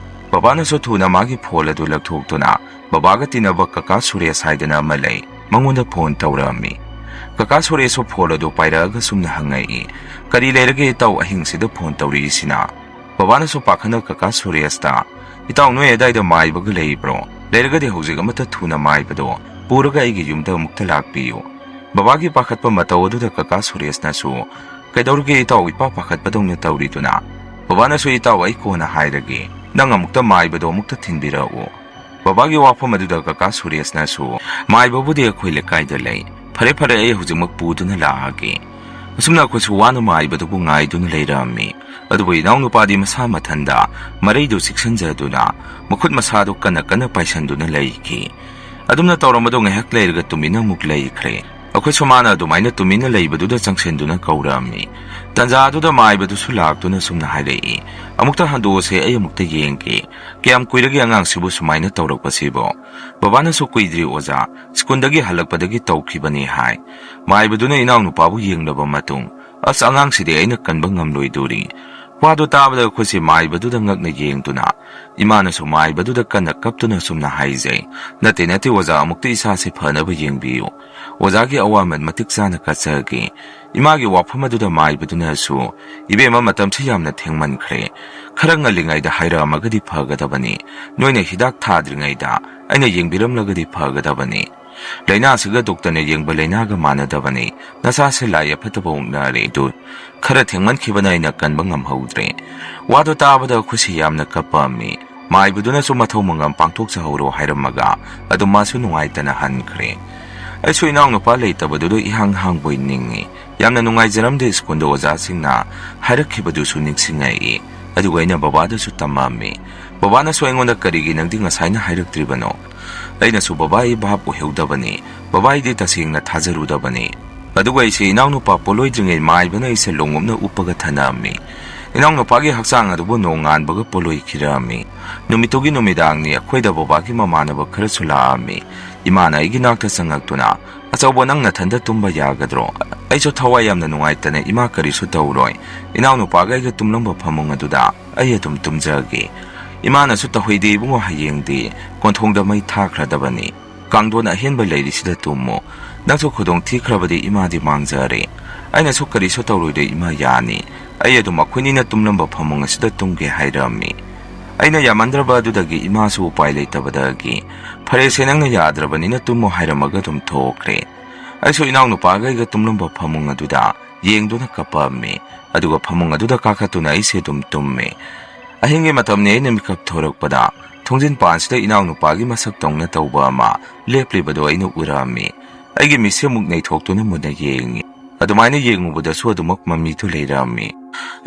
ꯕꯕꯥꯅꯁꯨ ꯊꯨꯅ ꯃꯥꯒꯤ ꯐꯣꯜ ꯑꯗꯨ ꯂꯧꯊꯣꯛꯇꯨꯅ ꯕꯕꯥꯒ ꯇꯤꯟꯅꯕ ꯀꯀꯥ ꯁꯨꯔꯦꯁ ꯍꯥꯏꯗꯅ ꯑꯃ ꯂꯩ, ꯃꯉꯣꯟꯗ ꯐꯣꯟ ꯇꯧꯔꯛꯑꯝꯃꯤ꯫ ꯀꯀꯥ ꯁꯨꯔꯦꯁꯁꯨ ꯐꯣꯟ ꯑꯗꯨ ꯄꯥꯏꯔꯛꯑꯒ ꯁꯨꯝꯅ ꯍꯪꯉꯛꯏ, "ꯀꯔꯤ ꯂꯩꯔꯒꯦ ꯏꯇꯥꯎ ꯑꯍꯤꯡꯁꯤꯗ ꯐꯣꯟ ꯇꯧꯔꯛꯏꯁꯤꯅ?" ꯕꯕꯥꯅꯁꯨ ꯄꯥꯈꯠꯅ ꯀꯀꯥ ꯁꯨꯔꯦꯁꯇ, "ꯏꯇꯥꯎ ꯅꯣꯏ ꯑꯗꯥꯏꯗ ꯃꯥꯏꯕꯒ ꯂꯩꯕ꯭ꯔꯣ? ꯂꯩꯔꯒꯗꯤ ꯍꯧꯖꯤꯛ ꯑꯃꯠꯇ ꯊꯨꯅ ꯃꯥꯏꯕꯗꯣ ꯄꯨꯔꯒ ꯑꯩꯒꯤ ꯌꯨꯝꯗ ꯑꯃꯨꯛꯇ ꯂꯥꯛꯄꯤꯌꯨ꯫ ꯕꯕꯥꯒꯤ ꯄꯥꯈꯠꯄ ꯃꯇꯧ ꯑꯗꯨꯗ ꯀꯀꯥ ꯁꯨꯔꯦꯁꯅꯁꯨ, "ꯀꯩꯗꯧꯔꯒꯦ ꯏꯇꯥꯎ ꯏꯄꯥ ꯄꯥꯈꯠꯄꯗꯧꯅ ꯇꯧꯔꯤꯗꯨꯅ? ꯕꯕꯥꯅꯁꯨ ꯏꯇꯥꯎ ꯑꯩ ꯀꯣꯟꯅ ꯍꯥꯏꯔꯒꯦ, ꯅꯪ ꯑꯃꯨꯛꯇ ꯃꯥꯏꯕꯗꯣ ꯑꯃꯨꯛꯇ ꯊꯤꯟꯕꯤꯔꯛꯎ꯫ ꯕꯕꯥꯒꯤ ꯋꯥꯐꯝ ꯑꯗꯨꯗ ꯀꯀꯥ ꯁꯨꯔꯦꯁꯅꯁꯨ, "ꯃꯥꯏꯕꯕꯨꯗꯤ ꯑꯩꯈꯣꯏ ꯂꯩꯀꯥꯏꯗ ꯂꯩ꯫ ꯐꯔꯦ ꯐꯔꯦ, ꯑꯩ ꯍꯧꯖꯤꯛꯃꯛ ꯄꯨꯗꯨꯅ ꯂꯥꯛꯑꯒꯦ"꯫ ꯑꯁꯨꯝꯅ ꯑꯩꯈꯣꯏꯁꯨ ꯋꯥꯅ ꯃꯥꯏꯕꯗꯨꯕꯨ ꯉꯥꯏꯗꯨꯅ ꯂꯩꯔꯛꯑꯝꯃꯤ꯫ ꯑꯗꯨꯕꯨ ꯏꯅꯥꯎꯅꯨꯄꯥꯗꯤ ꯃꯁꯥ ꯃꯊꯟꯗ ꯃꯔꯩꯗꯨ ꯆꯤꯛꯁꯟꯖꯗꯨꯅ ꯃꯈꯨꯠ ꯃꯁꯥꯗꯨ ꯀꯟꯅ ꯀꯟꯅ ꯄꯥꯏꯁꯟꯗꯨꯅ ꯂꯩꯈꯤ꯫ ꯑꯗꯨꯝꯅ ꯇꯧꯔꯝꯕꯗꯨ ꯉꯥꯏꯍꯥꯛ ꯂꯩꯔꯒ ꯇꯨꯃꯤꯟꯅ ꯑꯃꯨꯛ ꯂꯩꯈ꯭ꯔꯦ꯫ ꯑꯩꯈꯣꯏꯁꯨ ꯃꯥꯅ ꯑꯗꯨꯃꯥꯏꯅ ꯇꯨꯃꯤꯟꯅ ꯂꯩꯕꯗꯨꯗ ꯆꯪꯁꯤꯟꯗꯨꯅ ꯀꯧꯔꯛꯑꯝꯃꯤ꯫ ꯇꯟꯖꯥ ꯑꯗꯨꯗ ꯃꯥꯏꯕꯗꯨꯁꯨ ꯂꯥꯛꯇꯨꯅ ꯁꯨꯝꯅ ꯍꯥꯏꯔꯛꯏ, "ꯑꯃꯨꯛꯇ ꯍꯟꯗꯣꯛꯑꯁꯦ, ꯑꯩ ꯑꯃꯨꯛꯇ ꯌꯦꯡꯒꯦ꯫ ꯀꯌꯥꯝ ꯀꯨꯏꯔꯒꯦ ꯑꯉꯥꯡꯁꯤꯕꯨ ꯁꯨꯃꯥꯏꯅ ꯇꯧꯔꯛꯄꯁꯤꯕꯣ?" "ꯕꯕꯥꯅꯁꯨ ꯀꯨꯏꯗ꯭ꯔꯤ ꯑꯣꯖꯥ, ꯁ꯭ꯀꯨꯜꯗꯒꯤ ꯍꯜꯂꯛꯄꯗꯒꯤ ꯇꯧꯈꯤꯕꯅꯤ" ꯍꯥꯏ꯫ ꯃꯥꯏꯕꯗꯨꯅ ꯏꯅꯥꯎꯅꯨꯄꯥꯕꯨ ꯌꯦꯡꯂꯕ ꯃꯇꯨꯡ, "ꯑꯁ, ꯑꯉꯥꯡꯁꯤꯗꯤ ꯑꯩꯅ ꯀꯟꯕ ꯉꯝꯂꯣꯏꯗꯣꯔꯤ"꯫ ꯋꯥꯗꯨ ꯇꯥꯕꯗ ꯑꯩꯈꯣꯏꯁꯦ ꯃꯥꯏꯕꯗꯨꯗ ꯉꯛꯅ ꯌꯦꯡꯗꯨꯅ, ꯏꯃꯥꯅꯁꯨ ꯃꯥꯏꯕꯗꯨꯗ ꯀꯟꯅ ꯀꯞꯇꯨꯅ ꯁꯨꯝꯅ ꯍꯥꯏꯖꯩ, "ꯅꯠꯇꯦ, ꯅꯠꯇꯦ ꯑꯣꯖꯥ, ꯑꯃꯨꯛꯇ ꯏꯁꯥꯁꯦ ꯐꯅꯕ ꯌꯦꯡꯕꯤꯌꯨ꯫ ꯑꯣꯖꯥꯒꯤ ꯑꯋꯥꯃꯟ ꯃꯇꯤꯛ ꯆꯥꯅ ꯀꯠꯆꯒꯦ"꯫ ꯏꯃꯥꯒꯤ ꯋꯥꯐꯝ ꯑꯗꯨꯗ ꯃꯥꯏꯕꯗꯨꯅꯁꯨ, "ꯏꯕꯦꯝꯃ, ꯃꯇꯝꯁꯤ ꯌꯥꯝꯅ ꯊꯦꯡꯃꯟꯈ꯭ꯔꯦ꯫ ꯈꯔ ꯉꯜꯂꯤꯉꯩꯗ ꯍꯥꯏꯔꯛꯑꯝꯃꯒꯗꯤ ꯐꯒꯗꯕꯅꯤ꯫ ꯅꯣꯏꯅ ꯍꯤꯗꯥꯛ ꯊꯥꯗ꯭ꯔꯤꯉꯩꯗ ꯑꯩꯅ ꯌꯦꯡꯕꯤꯔꯝꯂꯒꯗꯤ ꯐꯒꯗꯕꯅꯤ꯫ ꯂꯥꯏꯅꯥꯁꯤꯒ ꯗꯣꯛꯇꯔꯅ ꯌꯦꯡꯕ ꯂꯥꯏꯅꯥꯒ ꯃꯥꯟꯅꯗꯕꯅꯤ꯫ ꯅꯁꯥꯁꯦ ꯂꯥꯏ ꯑꯐꯠꯇꯕ ꯑꯣꯛꯅꯔꯦ꯫ ꯑꯗꯨ ꯈꯔ ꯊꯦꯡꯃꯟꯈꯤꯕꯅ ꯑꯩꯅ ꯀꯟꯕ ꯉꯝꯍꯧꯗ꯭ꯔꯦ"꯫ ꯋꯥꯗꯨ ꯇꯥꯕꯗ ꯑꯩꯈꯣꯏꯁꯤ ꯌꯥꯝꯅ ꯀꯞꯄꯛꯑꯝꯃꯤ꯫ ꯃꯥꯏꯕꯗꯨꯅꯁꯨ ꯃꯊꯧ ꯃꯉꯝ ꯄꯥꯡꯊꯣꯛꯆꯍꯧꯔꯣ ꯍꯥꯏꯔꯝꯃꯒ ꯑꯗꯨꯝ ꯃꯥꯁꯨ ꯅꯨꯡꯉꯥꯏꯇꯅ ꯍꯟꯈ꯭ꯔꯦ꯫ ꯑꯩꯁꯨ ꯏꯅꯥꯎꯅꯨꯄꯥ ꯂꯩꯇꯕꯗꯨꯗ ꯏꯍꯥꯡ ꯍꯥꯡꯕꯣꯏ ꯅꯤꯡꯉꯤ꯫ ꯌꯥꯝꯅ ꯅꯨꯡꯉꯥꯏꯖꯔꯝꯗꯦ ꯁ꯭ꯀꯨꯜꯗ ꯑꯣꯖꯥꯁꯤꯡꯅ ꯍꯥꯏꯔꯛꯈꯤꯕꯗꯨꯁꯨ ꯅꯤꯡꯁꯤꯡꯉꯛꯏ꯫ ꯑꯗꯨꯒ ꯑꯩꯅ ꯕꯕꯥꯗꯁꯨ ꯇꯝꯃꯛꯑꯝꯃꯤ꯫ ꯕꯕꯥꯅꯁꯨ ꯑꯩꯉꯣꯟꯗ, "ꯀꯔꯤꯒꯤ ꯅꯪꯗꯤ ꯉꯁꯥꯏꯅ ꯍꯥꯏꯔꯛꯇ꯭ꯔꯤꯕꯅꯣ?" ꯑꯩꯅꯁꯨ, "ꯕꯕꯥ, ꯑꯩ ꯚꯥꯞ ꯑꯣꯏꯍꯧꯗꯕꯅꯤ꯫ ꯕꯕꯥ, ꯑꯩꯗꯤ ꯇꯁꯦꯡꯅ ꯊꯥꯖꯔꯨꯗꯕꯅꯤ"꯫ ꯑꯗꯨꯒ ꯑꯩꯁꯦ ꯏꯅꯥꯎꯅꯨꯄꯥ ꯄꯣꯂꯣꯏꯗ꯭ꯔꯤꯉꯩ ꯃꯥꯏꯕꯅ ꯑꯩꯁꯦ ꯂꯣꯡꯎꯞꯅ ꯎꯞꯄꯒ ꯊꯅꯝꯃꯤ꯫ ꯏꯅꯥꯎꯅꯨꯄꯥꯒꯤ ꯍꯛꯆꯥꯡ ꯑꯗꯨꯕꯨ ꯅꯣꯡꯉꯥꯟꯕꯒ ꯄꯣꯂꯣꯏꯈꯤꯔꯝꯃꯤ꯫ ꯅꯨꯃꯤꯠꯇꯨꯒꯤ ꯅꯨꯃꯤꯗꯥꯡꯅꯤ ꯑꯩꯈꯣꯏꯗ ꯕꯕꯥꯒꯤ ꯃꯃꯥꯟꯅꯕ ꯈꯔꯁꯨ ꯂꯥꯛꯑꯝꯃꯤ꯫ ꯏꯃꯥꯅ ꯑꯩꯒꯤ ꯅꯥꯛꯇ ꯆꯪꯉꯛꯇꯨꯅ, "ꯑꯆꯧꯕ, ꯅꯪ ꯅꯊꯟꯗ ꯇꯨꯝꯕ ꯌꯥꯒꯗ꯭ꯔꯣ?" ꯑꯩꯁꯨ ꯊꯋꯥꯏ ꯌꯥꯝꯅ ꯅꯨꯡꯉꯥꯏꯇꯅ, "ꯏꯃꯥ, ꯀꯔꯤꯁꯨ ꯇꯧꯔꯣꯏ꯫ ꯏꯅꯥꯎꯅꯨꯄꯥꯒ ꯑꯩꯒ ꯇꯨꯝꯂꯝꯕ ꯐꯃꯨꯡ ꯑꯗꯨꯗ ꯑꯩ ꯑꯗꯨꯝ ꯇꯨꯝꯖꯒꯦ"꯫ ꯏꯃꯥꯅꯁꯨ "ꯇꯧꯍꯩꯗꯦ ꯏꯕꯨꯡꯉꯣ, ꯍꯌꯦꯡꯗꯤ ꯀꯣꯟꯊꯣꯡꯗ ꯃꯩ ꯊꯥꯈ꯭ꯔꯗꯕꯅꯤ, ꯀꯥꯡꯊꯣꯟ ꯑꯍꯦꯟꯕ ꯂꯩꯔꯤꯁꯤꯗ ꯇꯨꯝꯃꯨ, ꯅꯪꯁꯨ ꯈꯨꯗꯣꯡ ꯊꯤꯈ꯭ꯔꯕꯗꯤ ꯏꯃꯥꯗꯤ ꯃꯥꯡꯖꯔꯦ, ꯑꯩꯅꯁꯨ ꯀꯔꯤꯁꯨ ꯇꯧꯔꯣꯏꯗ ꯏꯃꯥ, ꯌꯥꯅꯤ, ꯑꯩ ꯑꯗꯨꯝ ꯑꯩꯈꯣꯏꯅꯤꯅ ꯇꯨꯝꯂꯝꯕ ꯐꯃꯨꯡ ꯑꯁꯤꯗ ꯇꯨꯝꯒꯦ" ꯍꯥꯏꯔꯝꯃꯤ꯫ ꯑꯩꯅ ꯌꯥꯃꯟꯗ꯭ꯔꯕ ꯑꯗꯨꯗꯒꯤ ꯏꯃꯥꯁꯨ ꯎꯄꯥꯏ ꯂꯩꯇꯕꯗꯒꯤ "ꯐꯔꯦꯁꯦ, ꯅꯪꯅ ꯌꯥꯗ꯭ꯔꯕꯅꯤꯅ ꯇꯨꯝꯃꯣ" ꯍꯥꯏꯔꯝꯃꯒ ꯑꯗꯨꯝ ꯊꯣꯛꯈ꯭ꯔꯦ꯫ ꯑꯩꯁꯨ ꯏꯅꯥꯎꯅꯨꯄꯥꯒ ꯑꯩꯒ ꯇꯨꯝꯂꯝꯕ ꯐꯃꯨꯡ ꯑꯗꯨꯗ ꯌꯦꯡꯗꯨꯅ ꯀꯞꯄꯝꯃꯤ, ꯑꯗꯨꯒ ꯐꯃꯨꯡ ꯑꯗꯨꯗ ꯀꯥꯈꯠꯇꯨꯅ ꯑꯩꯁꯦ ꯑꯗꯨꯝ ꯇꯨꯝꯃꯤ꯫ ꯑꯍꯤꯡꯒꯤ ꯃꯇꯝꯅꯤ ꯑꯩꯅ ꯃꯤꯀꯞ ꯊꯣꯔꯛꯄꯗ ꯊꯣꯡꯖꯤꯟ ꯄꯥꯟꯁꯤꯗ ꯏꯅꯥꯎꯅꯨꯄꯥꯒꯤ ꯃꯁꯛꯇꯧꯅ ꯇꯧꯕ ꯑꯃ ꯂꯦꯞꯂꯤꯕꯗꯣ ꯑꯩꯅ ꯎꯔꯝꯃꯤ꯫ ꯑꯩꯒꯤ ꯃꯤꯠꯁꯦ ꯑꯃꯨꯛ ꯅꯩꯊꯣꯛꯇꯨꯅ ꯃꯨꯟꯅ ꯌꯦꯡꯉꯤ꯫ ꯑꯗꯨꯃꯥꯏꯅ ꯌꯦꯡꯉꯨꯕꯗꯁꯨ ꯑꯗꯨꯃꯛ ꯃꯃꯤꯗꯨ ꯂꯩꯔꯝꯃꯤ꯫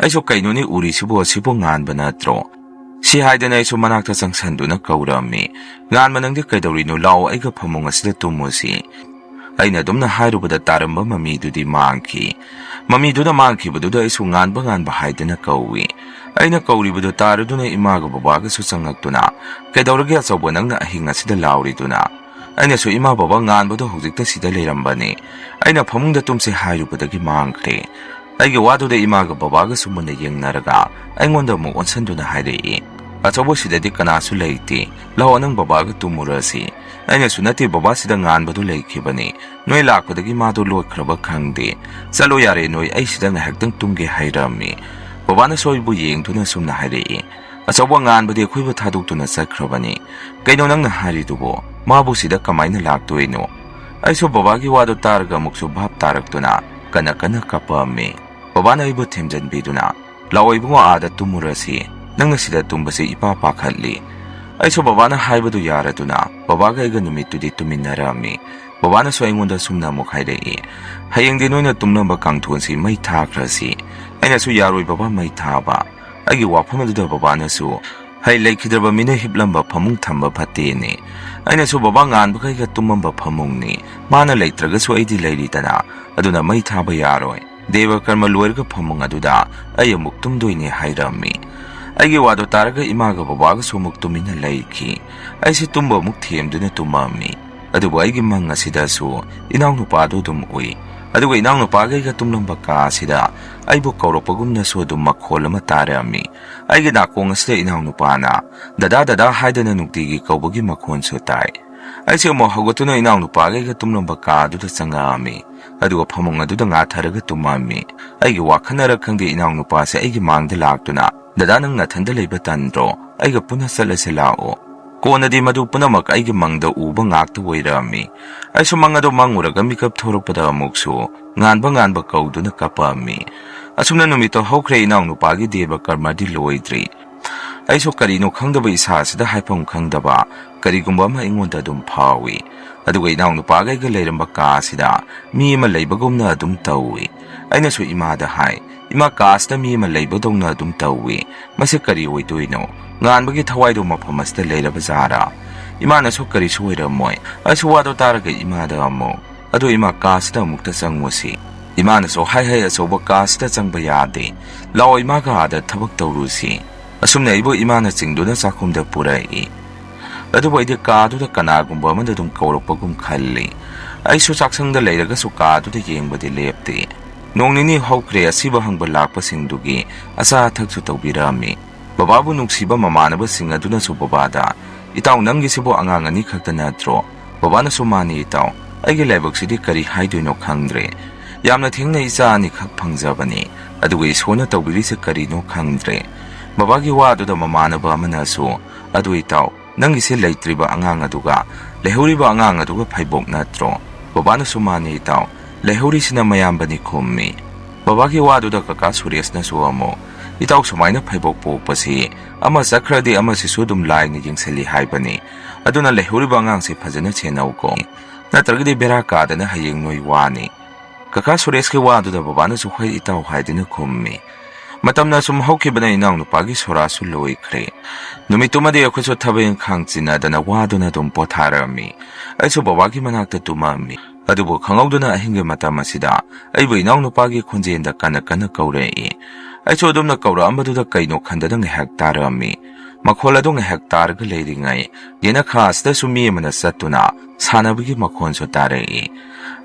ꯑꯩꯁꯨ "ꯀꯩꯅꯣꯅꯦ ꯎꯔꯤꯁꯤꯕꯨ, ꯑꯁꯤꯕꯨ ꯉꯥꯟꯕ ꯅꯠꯇ꯭ꯔꯣ?" ꯁꯤ ꯍꯥꯏꯗꯅ ꯑꯩꯁꯨ ꯃꯅꯥꯛꯇ ꯆꯪꯁꯟꯗꯨꯅ ꯀꯧꯔꯝꯃꯤ꯫ "ꯉꯥꯟꯕ, ꯅꯪꯗꯤ ꯀꯩꯗꯧꯔꯤꯅꯣ? ꯂꯥꯛꯑꯣ, ꯑꯩꯒ ꯐꯃꯨꯡ ꯑꯁꯤꯗ ꯇꯨꯝꯃꯨꯁꯤ"꯫ ꯑꯩꯅ ꯑꯗꯨꯝꯅ ꯍꯥꯏꯔꯨꯕꯗ ꯇꯥꯔꯝꯕ ꯃꯃꯤꯗꯨꯗꯤ ꯃꯥꯡꯈꯤ꯫ ꯃꯃꯤꯗꯨꯅ ꯃꯥꯡꯈꯤꯕꯗꯨꯗ ꯑꯩꯁꯨ "ꯉꯥꯟꯕ, ꯉꯥꯟꯕ" ꯍꯥꯏꯗꯨꯅ ꯀꯧꯏ꯫ ꯑꯩꯅ ꯀꯧꯔꯤꯕꯗꯨ ꯇꯥꯔꯗꯨꯅ ꯏꯃꯥꯒ ꯕꯕꯥꯒꯁꯨ ꯆꯪꯉꯛꯇꯨꯅ, "ꯀꯩꯗꯧꯔꯒꯦ ꯑꯆꯧꯕ, ꯅꯪꯅ ꯑꯍꯤꯡ ꯑꯁꯤꯗ ꯂꯥꯎꯔꯤꯗꯨꯅ?" ꯑꯩꯅꯁꯨ "ꯏꯃꯥ, ꯕꯕꯥ, ꯉꯥꯟꯕꯗꯣ ꯍꯧꯖꯤꯛꯇ ꯁꯤꯗ ꯂꯩꯔꯝꯕꯅꯤ, ꯑꯩꯅ ꯐꯃꯨꯡꯗ ꯇꯨꯝꯁꯦ ꯍꯥꯏꯔꯨꯕꯗꯒꯤ ꯃꯥꯡꯈ꯭ꯔꯦ꯫ ꯑꯩꯒꯤ ꯋꯥꯗꯨꯗ ꯏꯃꯥꯒ ꯕꯕꯥꯒꯁꯨ ꯃꯨꯟꯅ ꯌꯦꯡꯅꯔꯒ ꯑꯩꯉꯣꯟꯗ ꯑꯃꯨꯛ ꯑꯣꯟꯁꯟꯗꯨꯅ ꯍꯥꯏꯔꯛꯏ, "ꯑꯆꯧꯕ, ꯁꯤꯗꯗꯤ ꯀꯅꯥꯁꯨ ꯂꯩꯇꯦ, ꯂꯥꯛꯑꯣ, ꯅꯪ ꯕꯕꯥꯒ ꯇꯨꯝꯃꯨꯔꯁꯤ"꯫ ꯑꯩꯅꯁꯨ "ꯅꯠꯇꯦ ꯕꯕꯥ, ꯁꯤꯗ ꯉꯥꯟꯕꯗꯣ ꯂꯩꯈꯤꯕꯅꯤ, ꯅꯣꯏ ꯂꯥꯛꯄꯗꯒꯤ ꯃꯥꯗꯣ ꯂꯣꯠꯈ꯭ꯔꯕ ꯈꯪꯗꯦ, ꯆꯠꯂꯣ ꯌꯥꯔꯦ ꯅꯣꯏ, ꯑꯩ ꯁꯤꯗ ꯉꯥꯏꯍꯥꯛꯇꯪ ꯇꯨꯝꯒꯦ" ꯍꯥꯏꯔꯝꯃꯤ꯫ ꯕꯕꯥꯅꯁꯨ ꯑꯩꯕꯨ ꯌꯦꯡꯗꯨꯅ ꯁꯨꯝꯅ ꯍꯥꯏꯔꯛꯏ, "ꯑꯆꯧꯕ, ꯉꯥꯟꯕꯗꯤ ꯑꯩꯈꯣꯏꯕꯨ ꯊꯥꯗꯣꯛꯇꯨꯅ ꯆꯠꯈ꯭ꯔꯕꯅꯤ, ꯀꯩꯅꯣ ꯅꯪꯅ ꯍꯥꯏꯔꯤꯗꯨꯕꯣ? ꯃꯥꯕꯨ ꯁꯤꯗ ꯀꯃꯥꯏꯅ ꯂꯥꯛꯇꯣꯏꯅꯣ?" ꯑꯩꯁꯨ ꯕꯕꯥꯒꯤ ꯋꯥꯗꯣ ꯇꯥꯔꯒ ꯑꯃꯨꯛꯁꯨ ꯚꯥꯞ ꯇꯥꯔꯛꯇꯨꯅ ꯀꯟꯅ ꯀꯟꯅ ꯀꯞꯄꯝꯃꯤ꯫ ꯕꯕꯥꯅ ꯑꯩꯕꯨ ꯊꯦꯝꯖꯤꯟꯕꯤꯗꯨꯅ, "ꯂꯥꯛꯑꯣ ꯏꯕꯨꯡꯉꯣ, ꯑꯥꯗ ꯇꯨꯝꯃꯨꯔꯁꯤ, ꯅꯪꯅ ꯁꯤꯗ ꯇꯨꯝꯕꯁꯦ ꯏꯄꯥ ꯄꯥꯈꯠꯂꯤ"꯫ ꯑꯩꯁꯨ ꯕꯕꯥꯅ ꯍꯥꯏꯕꯗꯨ ꯌꯥꯔꯗꯨꯅ ꯕꯕꯥꯒ ꯑꯩꯒ ꯅꯨꯃꯤꯠꯇꯨꯗꯤ ꯇꯨꯝꯃꯤꯟꯅꯔꯝꯃꯤ꯫ ꯕꯕꯥꯅꯁꯨ ꯑꯩꯉꯣꯟꯗ ꯁꯨꯝꯅ ꯑꯃꯨꯛ ꯍꯥꯏꯔꯛꯏ, "ꯍꯌꯦꯡꯗꯤ ꯅꯣꯏꯅ ꯇꯨꯝꯂꯝꯕ ꯀꯥꯡꯊꯣꯟꯁꯤ ꯃꯩ ꯊꯥꯈ꯭ꯔꯁꯤ"꯫ ꯑꯩꯅꯁꯨ "ꯌꯥꯔꯣꯏ ꯕꯕꯥ, ꯃꯩ ꯊꯥꯕ"꯫ ꯑꯩꯒꯤ ꯋꯥꯐꯝ ꯑꯗꯨꯗ ꯕꯕꯥꯅꯁꯨ, "ꯍꯩ ꯂꯩꯈꯤꯗ꯭ꯔꯕ ꯃꯤꯅ ꯍꯤꯞꯂꯝꯕ ꯐꯃꯨꯡ ꯊꯝꯕ ꯐꯠꯇꯦꯅꯦ"꯫ ꯑꯩꯅꯁꯨ "ꯕꯕꯥ, ꯉꯥꯟꯕꯒ ꯑꯩꯒ ꯇꯨꯝꯃꯝꯕ ꯐꯃꯨꯡꯅꯤ, ꯃꯥꯅ ꯂꯩꯇ꯭ꯔꯒꯁꯨ ꯑꯩꯗꯤ ꯂꯩꯔꯤꯗꯅ, ꯑꯗꯨꯅ ꯃꯩ ꯊꯥꯕ ꯌꯥꯔꯣꯏ, ꯗꯦꯕ ꯀꯔꯃ ꯂꯣꯏꯔꯒ ꯐꯃꯨꯡ ꯑꯗꯨꯗ ꯑꯩ ꯑꯃꯨꯛ ꯇꯨꯝꯗꯣꯏꯅꯦ" ꯍꯥꯏꯔꯝꯃꯤ꯫ ꯑꯩꯒꯤ ꯋꯥꯗꯣ ꯇꯥꯔꯒ ꯏꯃꯥꯒ ꯕꯕꯥꯒꯁꯨ ꯑꯃꯨꯛ ꯇꯨꯃꯤꯟꯅ ꯂꯩꯈꯤ꯫ ꯑꯩꯁꯦ ꯇꯨꯝꯕ ꯑꯃꯨꯛ ꯊꯦꯝꯗꯨꯅ ꯇꯨꯝꯃꯝꯃꯤ꯫ ꯑꯗꯨꯕꯨ ꯑꯩꯒꯤ ꯃꯪ ꯑꯁꯤꯗꯁꯨ ꯏꯅꯥꯎꯅꯨꯄꯥꯗꯨ ꯑꯗꯨꯝ ꯎꯏ꯫ ꯑꯗꯨꯒ ꯏꯅꯥꯎꯅꯨꯄꯥꯒ ꯑꯩꯒ ꯇꯨꯝꯂꯝꯕ ꯀꯥ ꯑꯁꯤꯗ ꯑꯩꯕꯨ ꯀꯧꯔꯛꯄꯒꯨꯝꯅꯁꯨ ꯑꯗꯨꯝ ꯃꯈꯣꯜ ꯑꯃ ꯇꯥꯔꯛꯑꯝꯃꯤ꯫ ꯑꯩꯒꯤ ꯅꯥꯀꯣꯡ ꯑꯁꯤꯗ ꯏꯅꯥꯎꯅꯨꯄꯥꯅ "ꯗꯗꯥ, ꯗꯗꯥ" ꯍꯥꯏꯗꯅ ꯅꯨꯡꯇꯤꯒꯤ ꯀꯧꯕꯒꯤ ꯃꯈꯣꯟꯁꯨ ꯇꯥꯏ꯫ ꯑꯩꯁꯦ ꯑꯃꯨꯛ ꯍꯧꯒꯠꯇꯨꯅ ꯏꯅꯥꯎꯅꯨꯄꯥꯒ ꯑꯩꯒ ꯇꯨꯝꯂꯝꯕ ꯀꯥ ꯑꯗꯨꯗ ꯆꯪꯉꯛꯑꯝꯃꯤ꯫ ꯑꯗꯨꯒ ꯐꯃꯨꯡ ꯑꯗꯨꯗ ꯉꯥꯊꯔꯒ ꯇꯨꯝꯃꯝꯃꯤ꯫ ꯑꯩꯒꯤ ꯋꯥꯈꯜꯅꯔ ꯈꯪꯗꯦ, ꯏꯅꯥꯎꯅꯨꯄꯥꯁꯦ ꯑꯩꯒꯤ ꯃꯥꯡꯗ ꯂꯥꯛꯇꯨꯅ, "ꯗꯗꯥ, ꯅꯪ ꯅꯊꯟꯗ ꯂꯩꯕ ꯇꯟꯗ꯭ꯔꯣ? ꯑꯩꯒ ꯄꯨꯟꯅ ꯆꯠꯂꯁꯦ ꯂꯥꯛꯑꯣ"꯫ ꯀꯣꯟꯅꯗꯤ ꯃꯗꯨ ꯄꯨꯝꯅꯃꯛ ꯑꯩꯒꯤ ꯃꯪꯗ ꯎꯕ ꯉꯥꯛꯇ ꯑꯣꯏꯔꯛꯑꯝꯃꯤ꯫ ꯑꯩꯁꯨ ꯃꯪ ꯑꯗꯨ ꯃꯪꯉꯨꯔꯒ ꯃꯤꯀꯞ ꯊꯣꯔꯛꯄꯗ ꯑꯃꯨꯛꯁꯨ ꯉꯥꯟꯕ ꯉꯥꯟꯕ ꯀꯧꯗꯨꯅ ꯀꯞꯄꯛꯑꯝꯃꯤ꯫ ꯑꯁꯨꯝꯅ ꯅꯨꯃꯤꯠꯇꯣ ꯍꯧꯈ꯭ꯔꯦ, ꯏꯅꯥꯎꯅꯨꯄꯥꯒꯤ ꯗꯦꯕ ꯀꯔꯃꯗꯤ ꯂꯣꯏꯗ꯭ꯔꯤ꯫ ꯑꯩꯁꯨ ꯀꯔꯤꯅꯣ ꯈꯪꯗꯕ, ꯏꯁꯥꯁꯤꯗ ꯍꯥꯏꯐꯝ ꯈꯪꯗꯕ ꯀꯔꯤꯒꯨꯝꯕ ꯑꯃ ꯑꯩꯉꯣꯟꯗ ꯑꯗꯨꯝ ꯐꯥꯎꯏ꯫ ꯑꯗꯨꯒ ꯏꯅꯥꯎꯅꯨꯄꯥꯒ ꯑꯩꯒ ꯂꯩꯔꯝꯕ ꯀꯥ ꯑꯁꯤꯗ ꯃꯤ ꯑꯃ ꯂꯩꯕꯒꯨꯝꯅ ꯑꯗꯨꯝ ꯇꯧꯏ꯫ ꯑꯩꯅꯁꯨ ꯏꯃꯥꯗ ꯍꯥꯏ, "ꯏꯃꯥ, ꯀꯥ ꯑꯁꯤꯗ ꯃꯤ ꯑꯃ ꯂꯩꯕꯗꯧꯅ ꯑꯗꯨꯝ ꯇꯧꯏ꯫ ꯃꯁꯤ ꯀꯔꯤ ꯑꯣꯏꯗꯣꯏꯅꯣ? ꯉꯥꯟꯕꯒꯤ ꯊꯋꯥꯏꯗꯣ ꯃꯐꯝ ꯑꯁꯤꯗ ꯂꯩꯔꯕ ꯖꯥꯔꯥ?" ꯏꯃꯥꯅꯁꯨ "ꯀꯔꯤꯁꯨ ꯑꯣꯏꯔꯝꯃꯣꯏ"꯫ ꯑꯩꯁꯨ ꯋꯥꯗꯣ ꯇꯥꯔꯒ ꯏꯃꯥꯗ ꯑꯃꯨꯛ, "ꯑꯗꯣ ꯏꯃꯥ, ꯀꯥ ꯑꯁꯤꯗ ꯑꯃꯨꯛꯇ ꯆꯪꯉꯨꯁꯤ"꯫ ꯏꯃꯥꯅꯁꯨ ꯍꯥꯏ ꯍꯥꯏ, "ꯑꯆꯧꯕ ꯀꯥ ꯑꯁꯤꯗ ꯆꯪꯕ ꯌꯥꯗꯦ꯫ ꯂꯥꯛꯑꯣ, ꯏꯃꯥꯒ ꯑꯥꯗ ꯊꯕꯛ ꯇꯧꯔꯨꯁꯤ"꯫ ꯑꯁꯨꯝꯅ ꯑꯩꯕꯨ ꯏꯃꯥꯅ ꯆꯤꯡꯗꯨꯅ ꯆꯥꯛꯈꯨꯝꯗ ꯄꯨꯔꯛꯏ꯫ ꯑꯗꯨꯕꯨ ꯑꯩꯗꯤ ꯀꯥꯗꯨꯗ ꯀꯅꯥꯒꯨꯝꯕ ꯑꯃꯅ ꯑꯗꯨꯝ ꯀꯧꯔꯛꯄꯒꯨꯝ ꯈꯜꯂꯤ꯫ ꯑꯩꯁꯨ ꯆꯥꯛꯁꯪꯗ ꯂꯩꯔꯒꯁꯨ ꯀꯥꯗꯨꯗ ꯌꯦꯡꯕꯗꯤ ꯂꯦꯞꯇꯦ꯫ ꯅꯣꯡ ꯅꯤꯅꯤ ꯍꯧꯈ꯭ꯔꯦ, ꯑꯁꯤꯕ ꯍꯪꯕ ꯂꯥꯛꯄꯁꯤꯡꯗꯨꯒꯤ ꯑꯆꯥ ꯑꯊꯛꯁꯨ ꯇꯧꯕꯤꯔꯛꯑꯝꯃꯤ꯫ ꯕꯕꯥꯕꯨ ꯅꯨꯡꯁꯤꯕ ꯃꯃꯥꯟꯅꯕꯁꯤꯡ ꯑꯗꯨꯅꯁꯨ ꯕꯕꯥꯗ, "ꯏꯇꯥꯎ, ꯅꯪꯒꯤꯁꯤꯕꯨ ꯑꯉꯥꯡ ꯑꯅꯤ ꯈꯛꯇ ꯅꯠꯇ꯭ꯔꯣ?" ꯕꯕꯥꯅꯁꯨ, "ꯃꯥꯅꯤ ꯏꯇꯥꯎ, ꯑꯩꯒꯤ ꯂꯥꯏꯕꯛꯁꯤꯗꯤ ꯀꯔꯤ ꯍꯥꯏꯗꯣꯏꯅꯣ ꯈꯪꯗ꯭ꯔꯦ꯫ ꯌꯥꯝꯅ ꯊꯦꯡꯅ ꯏꯆꯥ ꯑꯅꯤꯈꯛ ꯐꯪꯖꯕꯅꯤ꯫ ꯑꯗꯨꯒ ꯏꯁꯣꯔꯅ ꯇꯧꯕꯤꯔꯤꯁꯦ ꯀꯔꯤꯅꯣ ꯈꯪꯗ꯭ꯔꯦ"꯫ ꯕꯕꯥꯒꯤ ꯋꯥꯗꯨꯗ ꯃꯃꯥꯟꯅꯕ ꯑꯃꯅꯁꯨ, "ꯑꯗꯨ ꯏꯇꯥꯎ, ꯅꯪꯒꯤꯁꯦ ꯂꯩꯇ꯭ꯔꯤꯕ ꯑꯉꯥꯡ ꯑꯗꯨꯒ ꯂꯩꯍꯧꯔꯤꯕ ꯑꯉꯥꯡ ꯑꯗꯨꯒ ꯐꯩꯕꯣꯛ ꯅꯠꯇ꯭ꯔꯣ?" ꯕꯕꯥꯅꯁꯨ, "ꯃꯥꯅꯤ ꯏꯇꯥꯎ, ꯂꯩꯍꯧꯔꯤꯁꯤꯅ ꯃꯌꯥꯝꯕꯅꯤ" ꯈꯨꯝꯃꯤ꯫ ꯕꯕꯥꯒꯤ ꯋꯥꯗꯨꯗ ꯀꯀꯥ ꯁꯨꯔꯦꯁꯅꯁꯨ ꯑꯃꯨꯛ, "ꯏꯇꯥꯎ, ꯁꯨꯃꯥꯏꯅ ꯐꯩꯕꯣꯛ ꯄꯣꯛꯄꯁꯤ ꯑꯃ ꯆꯠꯈ꯭ꯔꯗꯤ ꯑꯃꯁꯤꯁꯨ ꯑꯗꯨꯝ ꯂꯥꯏꯅ ꯌꯦꯡꯁꯤꯜꯂꯤ ꯍꯥꯏꯕꯅꯤ꯫ ꯑꯗꯨꯅ ꯂꯩꯍꯧꯔꯤꯕ ꯑꯉꯥꯡꯁꯤ ꯐꯖꯅ ꯁꯦꯟꯅꯧꯀꯣ, ꯅꯠꯇ꯭ꯔꯒꯗꯤ ꯕꯦꯔꯥ ꯀꯥꯗꯅ ꯍꯌꯦꯡ ꯅꯣꯏ ꯋꯥꯅꯤ"꯫ ꯀꯀꯥ ꯁꯨꯔꯦꯁꯀꯤ ꯋꯥꯗꯨꯗ ꯕꯕꯥꯅꯁꯨ, "ꯍꯣꯏ ꯏꯇꯥꯎ" ꯍꯥꯏꯗꯨꯅ ꯈꯨꯝꯃꯤ꯫ ꯃꯇꯝꯅ ꯁꯨꯝ ꯍꯧꯈꯤꯕꯅ ꯏꯅꯥꯎꯅꯨꯄꯥꯒꯤ ꯁꯣꯔꯥꯁꯨ ꯂꯣꯏꯈ꯭ꯔꯦ꯫ ꯅꯨꯃꯤꯠꯇꯨꯃꯗꯤ ꯑꯩꯈꯣꯏꯁꯨ ꯊꯕꯛ ꯏꯪꯈꯥꯡ ꯆꯤꯟꯅꯗꯅ ꯋꯥꯗꯨꯅ ꯑꯗꯨꯝ ꯄꯣꯊꯥꯔꯝꯃꯤ꯫ ꯑꯩꯁꯨ ꯕꯕꯥꯒꯤ ꯃꯅꯥꯛꯇ ꯇꯨꯝꯃꯝꯃꯤ꯫ ꯑꯗꯨꯕꯨ ꯈꯪꯍꯧꯗꯅ ꯑꯍꯤꯡꯒꯤ ꯃꯇꯝ ꯑꯁꯤꯗ ꯑꯩꯕꯨ ꯏꯅꯥꯎꯅꯨꯄꯥꯒꯤ ꯈꯣꯟꯖꯦꯜꯗ ꯀꯟꯅ ꯀꯟꯅ ꯀꯧꯔꯛꯏ꯫ ꯑꯩꯁꯨ ꯑꯗꯨꯝꯅ ꯀꯧꯔꯛꯑꯝꯕꯗꯨꯗ ꯀꯩꯅꯣ ꯈꯟꯗꯅ ꯉꯥꯏꯍꯥꯛ ꯇꯥꯔꯝꯃꯤ꯫ ꯃꯈꯣꯜ ꯑꯗꯨ ꯉꯥꯏꯍꯥꯛ ꯇꯥꯔꯒ ꯂꯩꯔꯤꯉꯩ, ꯌꯦꯅꯈꯥ ꯑꯁꯤꯗꯁꯨ ꯃꯤ ꯑꯃꯅ ꯆꯠꯇꯨꯅ ꯁꯥꯟꯅꯕꯒꯤ ꯃꯈꯣꯟꯁꯨ ꯇꯥꯔꯛꯏ꯫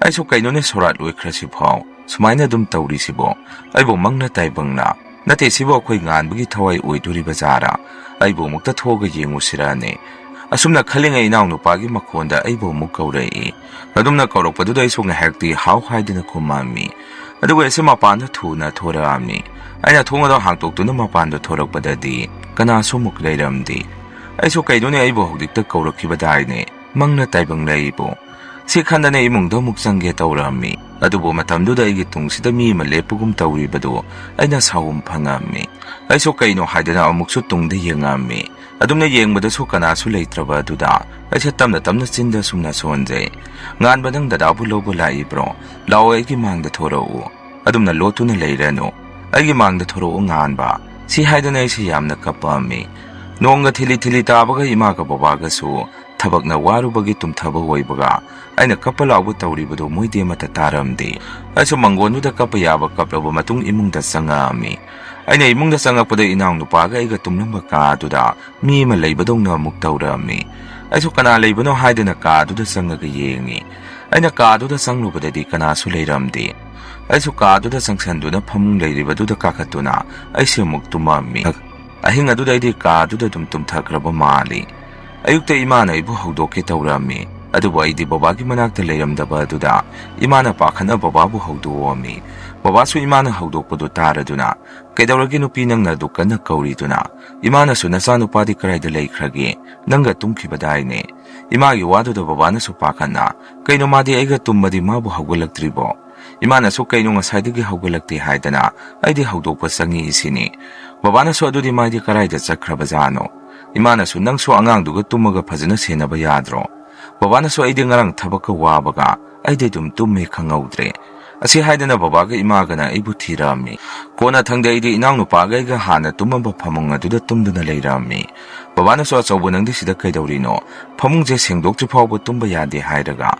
ꯑꯩꯁꯨ ꯀꯩꯅꯣꯅꯦ ꯁꯣꯔꯥꯠ ꯂꯣꯏꯈ꯭ꯔꯁꯤꯐꯥꯎ ꯁꯨꯃꯥꯏꯅ ꯑꯗꯨꯝ ꯇꯧꯔꯤꯁꯤꯕꯣ? ꯑꯩꯕꯨ ꯃꯪꯅ ꯇꯥꯏꯕꯪꯅ? ꯅꯠꯇꯦ, ꯁꯤꯕꯨ ꯑꯩꯈꯣꯏ ꯉꯥꯟꯕꯒꯤ ꯊꯋꯥꯏ ꯑꯣꯏꯗꯣꯔꯤꯕ ꯖꯥꯔꯥ? ꯑꯩꯕꯨ ꯑꯃꯨꯛꯇ ꯊꯣꯛꯑꯒ ꯌꯦꯡꯉꯨꯁꯤꯔꯅꯦ?" ꯑꯁꯨꯝꯅ ꯈꯜꯂꯤꯉꯩ ꯏꯅꯥꯎꯅꯨꯄꯥꯒꯤ ꯃꯈꯣꯟꯗ ꯑꯩꯕꯨ ꯑꯃꯨꯛ ꯀꯧꯔꯛꯏ꯫ ꯑꯗꯨꯝꯅ ꯀꯧꯔꯛꯄꯗꯨꯗ ꯑꯩꯁꯨ ꯉꯥꯏꯍꯥꯛꯇꯤ ꯍꯥꯎ ꯍꯥꯏꯗꯨꯅ ꯈꯨꯝꯃꯝꯃꯤ꯫ ꯑꯗꯨꯒ ꯑꯩꯁꯦ ꯃꯄꯥꯟꯗ ꯊꯨꯅ ꯊꯣꯔꯛꯑꯝꯃꯤ꯫ ꯑꯩꯅ ꯊꯣꯡ ꯑꯗꯨ ꯍꯥꯡꯇꯣꯛꯇꯨꯅ ꯃꯄꯥꯟꯗ ꯊꯣꯔꯛꯄꯗꯗꯤ ꯀꯅꯥꯁꯨ ꯑꯃꯨꯛ ꯂꯩꯔꯝꯗꯦ꯫ ꯑꯩꯁꯨ ꯀꯩꯅꯣꯅꯦ, ꯑꯩꯕꯨ ꯍꯧꯖꯤꯛꯇ ꯀꯧꯔꯛꯈꯤꯕꯗꯥꯏꯅꯦ? ꯃꯪꯅ ꯇꯥꯏꯕꯪ ꯂꯩꯕꯨ? ꯁꯤ ꯈꯟꯗꯅ ꯏꯃꯨꯡꯗ ꯑꯃꯨꯛ ꯆꯪꯒꯦ ꯇꯧꯔꯛꯑꯝꯃꯤ꯫ ꯑꯗꯨꯕꯨ ꯃꯇꯝꯗꯨꯗ ꯑꯩꯒꯤ ꯇꯨꯡꯁꯤꯗ ꯃꯤ ꯑꯃ ꯂꯦꯞꯄꯒꯨꯝ ꯇꯧꯔꯤꯕꯗꯨ ꯑꯩꯅ ꯁꯥꯎꯍꯨꯝ ꯐꯪꯉꯝꯃꯤ꯫ ꯑꯩꯁꯨ ꯀꯩꯅꯣ ꯍꯥꯏꯗꯅ ꯑꯃꯨꯛꯁꯨ ꯇꯨꯡꯗ ꯌꯦꯡꯉꯝꯃꯤ꯫ ꯑꯗꯨꯝꯅ ꯌꯦꯡꯕꯗꯁꯨ ꯀꯅꯥꯁꯨ ꯂꯩꯇ꯭ꯔꯕ ꯑꯗꯨꯗ ꯑꯩꯁꯦ ꯇꯞꯅ ꯇꯞꯅ ꯆꯤꯟꯗ ꯁꯨꯝꯅ ꯁꯣꯟꯖꯩ꯫ "ꯉꯥꯟꯕ, ꯅꯪ ꯗꯗꯥꯕꯨ ꯂꯧꯕ ꯂꯥꯛꯏꯕ꯭ꯔꯣ? ꯂꯥꯛꯑꯣ, ꯑꯩꯒꯤ ꯃꯥꯡꯗ ꯊꯣꯔꯛꯎ꯫ ꯑꯗꯨꯝꯅ ꯂꯣꯠꯇꯨꯅ ꯂꯩꯔꯅꯨ꯫ ꯑꯩꯒꯤ ꯃꯥꯡꯗ ꯊꯣꯔꯛꯎ, ꯉꯥꯟꯕ"꯫ ꯁꯤ ꯍꯥꯏꯗꯨꯅ ꯑꯩꯁꯦ ꯌꯥꯝꯅ ꯀꯞꯄꯝꯃꯤ꯫ ꯅꯣꯡꯒ ꯊꯤꯂꯤ ꯊꯤꯂꯤ ꯇꯥꯕꯒ ꯏꯃꯥꯒ ꯕꯕꯥꯒꯁꯨ ꯊꯕꯛꯅ ꯋꯥꯔꯨꯕꯒꯤ ꯇꯨꯝꯊꯕ ꯑꯣꯏꯕꯒ ꯑꯩꯅ ꯀꯞꯄ ꯂꯥꯎꯕ ꯇꯧꯔꯤꯕꯗꯨ ꯃꯣꯏꯗꯤ ꯑꯃꯠꯇ ꯇꯥꯔꯝꯗꯦ꯫ ꯑꯩꯁꯨ ꯃꯪꯒꯣꯟꯗꯨꯗ ꯀꯞꯄ ꯌꯥꯕ ꯀꯞꯂꯕ ꯃꯇꯨꯡ ꯏꯃꯨꯡꯗ ꯆꯪꯉꯛꯑꯝꯃꯤ꯫ ꯑꯩꯅ ꯏꯃꯨꯡꯗ ꯆꯪꯉꯛꯄꯗ ꯏꯅꯥꯎꯅꯨꯄꯥꯒ ꯑꯩꯒ ꯇꯨꯝꯂꯝꯕ ꯀꯥ ꯑꯗꯨꯗ ꯃꯤ ꯑꯃ ꯂꯩꯕꯗꯧꯅ ꯑꯃꯨꯛ ꯇꯧꯔꯝꯃꯤ꯫ ꯑꯩꯁꯨ ꯀꯅꯥ ꯂꯩꯕꯅꯣ ꯍꯥꯏꯗꯅ ꯀꯥ ꯑꯗꯨꯗ ꯆꯪꯉꯒ ꯌꯦꯡꯉꯤ꯫ ꯑꯩꯅ ꯀꯥ ꯑꯗꯨꯗ ꯆꯪꯂꯨꯕꯗꯗꯤ ꯀꯅꯥꯁꯨ ꯂꯩꯔꯝꯗꯦ꯫ ꯑꯩꯁꯨ ꯀꯥ ꯑꯗꯨꯗ ꯆꯪꯁꯟꯗꯨꯅ ꯐꯃꯨꯡ ꯂꯩꯔꯤꯕꯗꯨꯗ ꯀꯥꯈꯠꯇꯨꯅ ꯑꯩꯁꯦ ꯑꯃꯨꯛ ꯇꯨꯝꯃꯝꯃꯤ꯫ ꯑꯍꯤꯡ ꯑꯗꯨꯗ ꯑꯩꯗꯤ ꯀꯥ ꯑꯗꯨꯗ ꯑꯗꯨꯝ ꯇꯨꯝꯊꯈ꯭ꯔꯕ ꯃꯥꯜꯂꯤ꯫ ꯑꯌꯨꯛꯇ ꯏꯃꯥꯅ ꯑꯩꯕꯨ ꯍꯧꯗꯣꯛꯀꯦ ꯇꯧꯔꯝꯃꯤ, ꯑꯗꯨꯕꯨ ꯑꯩꯗꯤ ꯕꯕꯥꯒꯤ ꯃꯅꯥꯛꯇ ꯂꯩꯔꯝꯗꯕ ꯑꯗꯨꯗ ꯏꯃꯥꯅ ꯄꯥꯈꯠꯅ ꯕꯕꯥꯕꯨ ꯍꯧꯗꯣꯛꯑꯝꯃꯤ꯫ ꯕꯕꯥꯁꯨ ꯏꯃꯥꯅ ꯍꯧꯗꯣꯛꯄꯗꯨ ꯇꯥꯔꯗꯨꯅ, "ꯀꯩꯗꯧꯔꯒꯦ ꯅꯨꯄꯤ, ꯅꯪꯅ ꯑꯗꯨꯛ ꯀꯟꯅ ꯀꯧꯔꯤꯗꯨꯅ? ꯏꯃꯥꯅꯁꯨ ꯅꯆꯥꯅꯨꯄꯥꯗꯤ ꯀꯗꯥꯏꯗ ꯂꯩꯈ꯭ꯔꯒꯦ? ꯅꯪꯒ ꯇꯨꯝꯈꯤꯕꯗꯥꯏꯅꯦ?" ꯏꯃꯥꯒꯤ ꯋꯥꯗꯨꯗ ꯕꯕꯥꯅꯁꯨ ꯄꯥꯈꯠꯅ, "ꯀꯩꯅꯣ, ꯃꯥꯗꯤ ꯑꯩꯒ ꯇꯨꯝꯕꯗꯤ ꯃꯥꯕꯨ ꯍꯧꯒꯠꯂꯛꯇ꯭ꯔꯤꯕꯣ?" ꯏꯃꯥꯅꯁꯨ, "ꯀꯩꯅꯣ, ꯉꯁꯥꯏꯗꯒꯤ ꯍꯧꯒꯠꯂꯛꯇꯦ ꯍꯥꯏꯗꯅ ꯑꯩꯗꯤ ꯍꯧꯗꯣꯛꯄ ꯆꯪꯉꯛꯏꯁꯤꯅꯤ"꯫ ꯕꯕꯥꯅꯁꯨ, "ꯑꯗꯨꯗꯤ ꯃꯥꯗꯤ ꯀꯗꯥꯏꯗ ꯆꯠꯈ꯭ꯔꯕꯖꯥꯠꯅꯣ?" ꯏꯃꯥꯅꯁꯨ, "ꯅꯪꯁꯨ ꯑꯉꯥꯡꯗꯨꯒ ꯇꯨꯝꯃꯒ ꯐꯖꯅ ꯁꯦꯟꯅꯕ ꯌꯥꯗ꯭ꯔꯣ?" ꯕꯕꯥꯅꯁꯨ, "ꯑꯩꯗꯤ ꯉꯔꯥꯡ ꯊꯕꯛꯀ ꯋꯥꯕꯒ ꯑꯩꯗꯤ ꯑꯗꯨꯝ ꯇꯨꯝꯃꯦ, ꯈꯪꯍꯧꯗ꯭ꯔꯦ"꯫ ꯑꯁꯤ ꯍꯥꯏꯗꯅ ꯕꯕꯥꯒ ꯏꯃꯥꯒꯅ ꯑꯩꯕꯨ ꯊꯤꯔꯛꯑꯝꯃꯤ꯫ ꯀꯣꯟꯅꯊꯪꯗ ꯑꯩꯗꯤ ꯏꯅꯥꯎꯅꯨꯄꯥꯒ ꯑꯩꯒ ꯍꯥꯟꯅ ꯇꯨꯝꯃꯝꯕ ꯐꯃꯨꯡ ꯑꯗꯨꯗ ꯇꯨꯝꯗꯨꯅ ꯂꯩꯔꯝꯃꯤ꯫ ꯕꯕꯥꯅꯁꯨ, "ꯑꯆꯧꯕ, ꯅꯪꯗꯤ ꯁꯤꯗ ꯀꯩꯗꯧꯔꯤꯅꯣ? ꯐꯃꯨꯡꯁꯦ ꯁꯦꯡꯗꯣꯛꯇ꯭ꯔꯤ ꯐꯥꯎꯕ ꯇꯨꯝꯕ ꯌꯥꯗꯦ" ꯍꯥꯏꯔꯒ꯫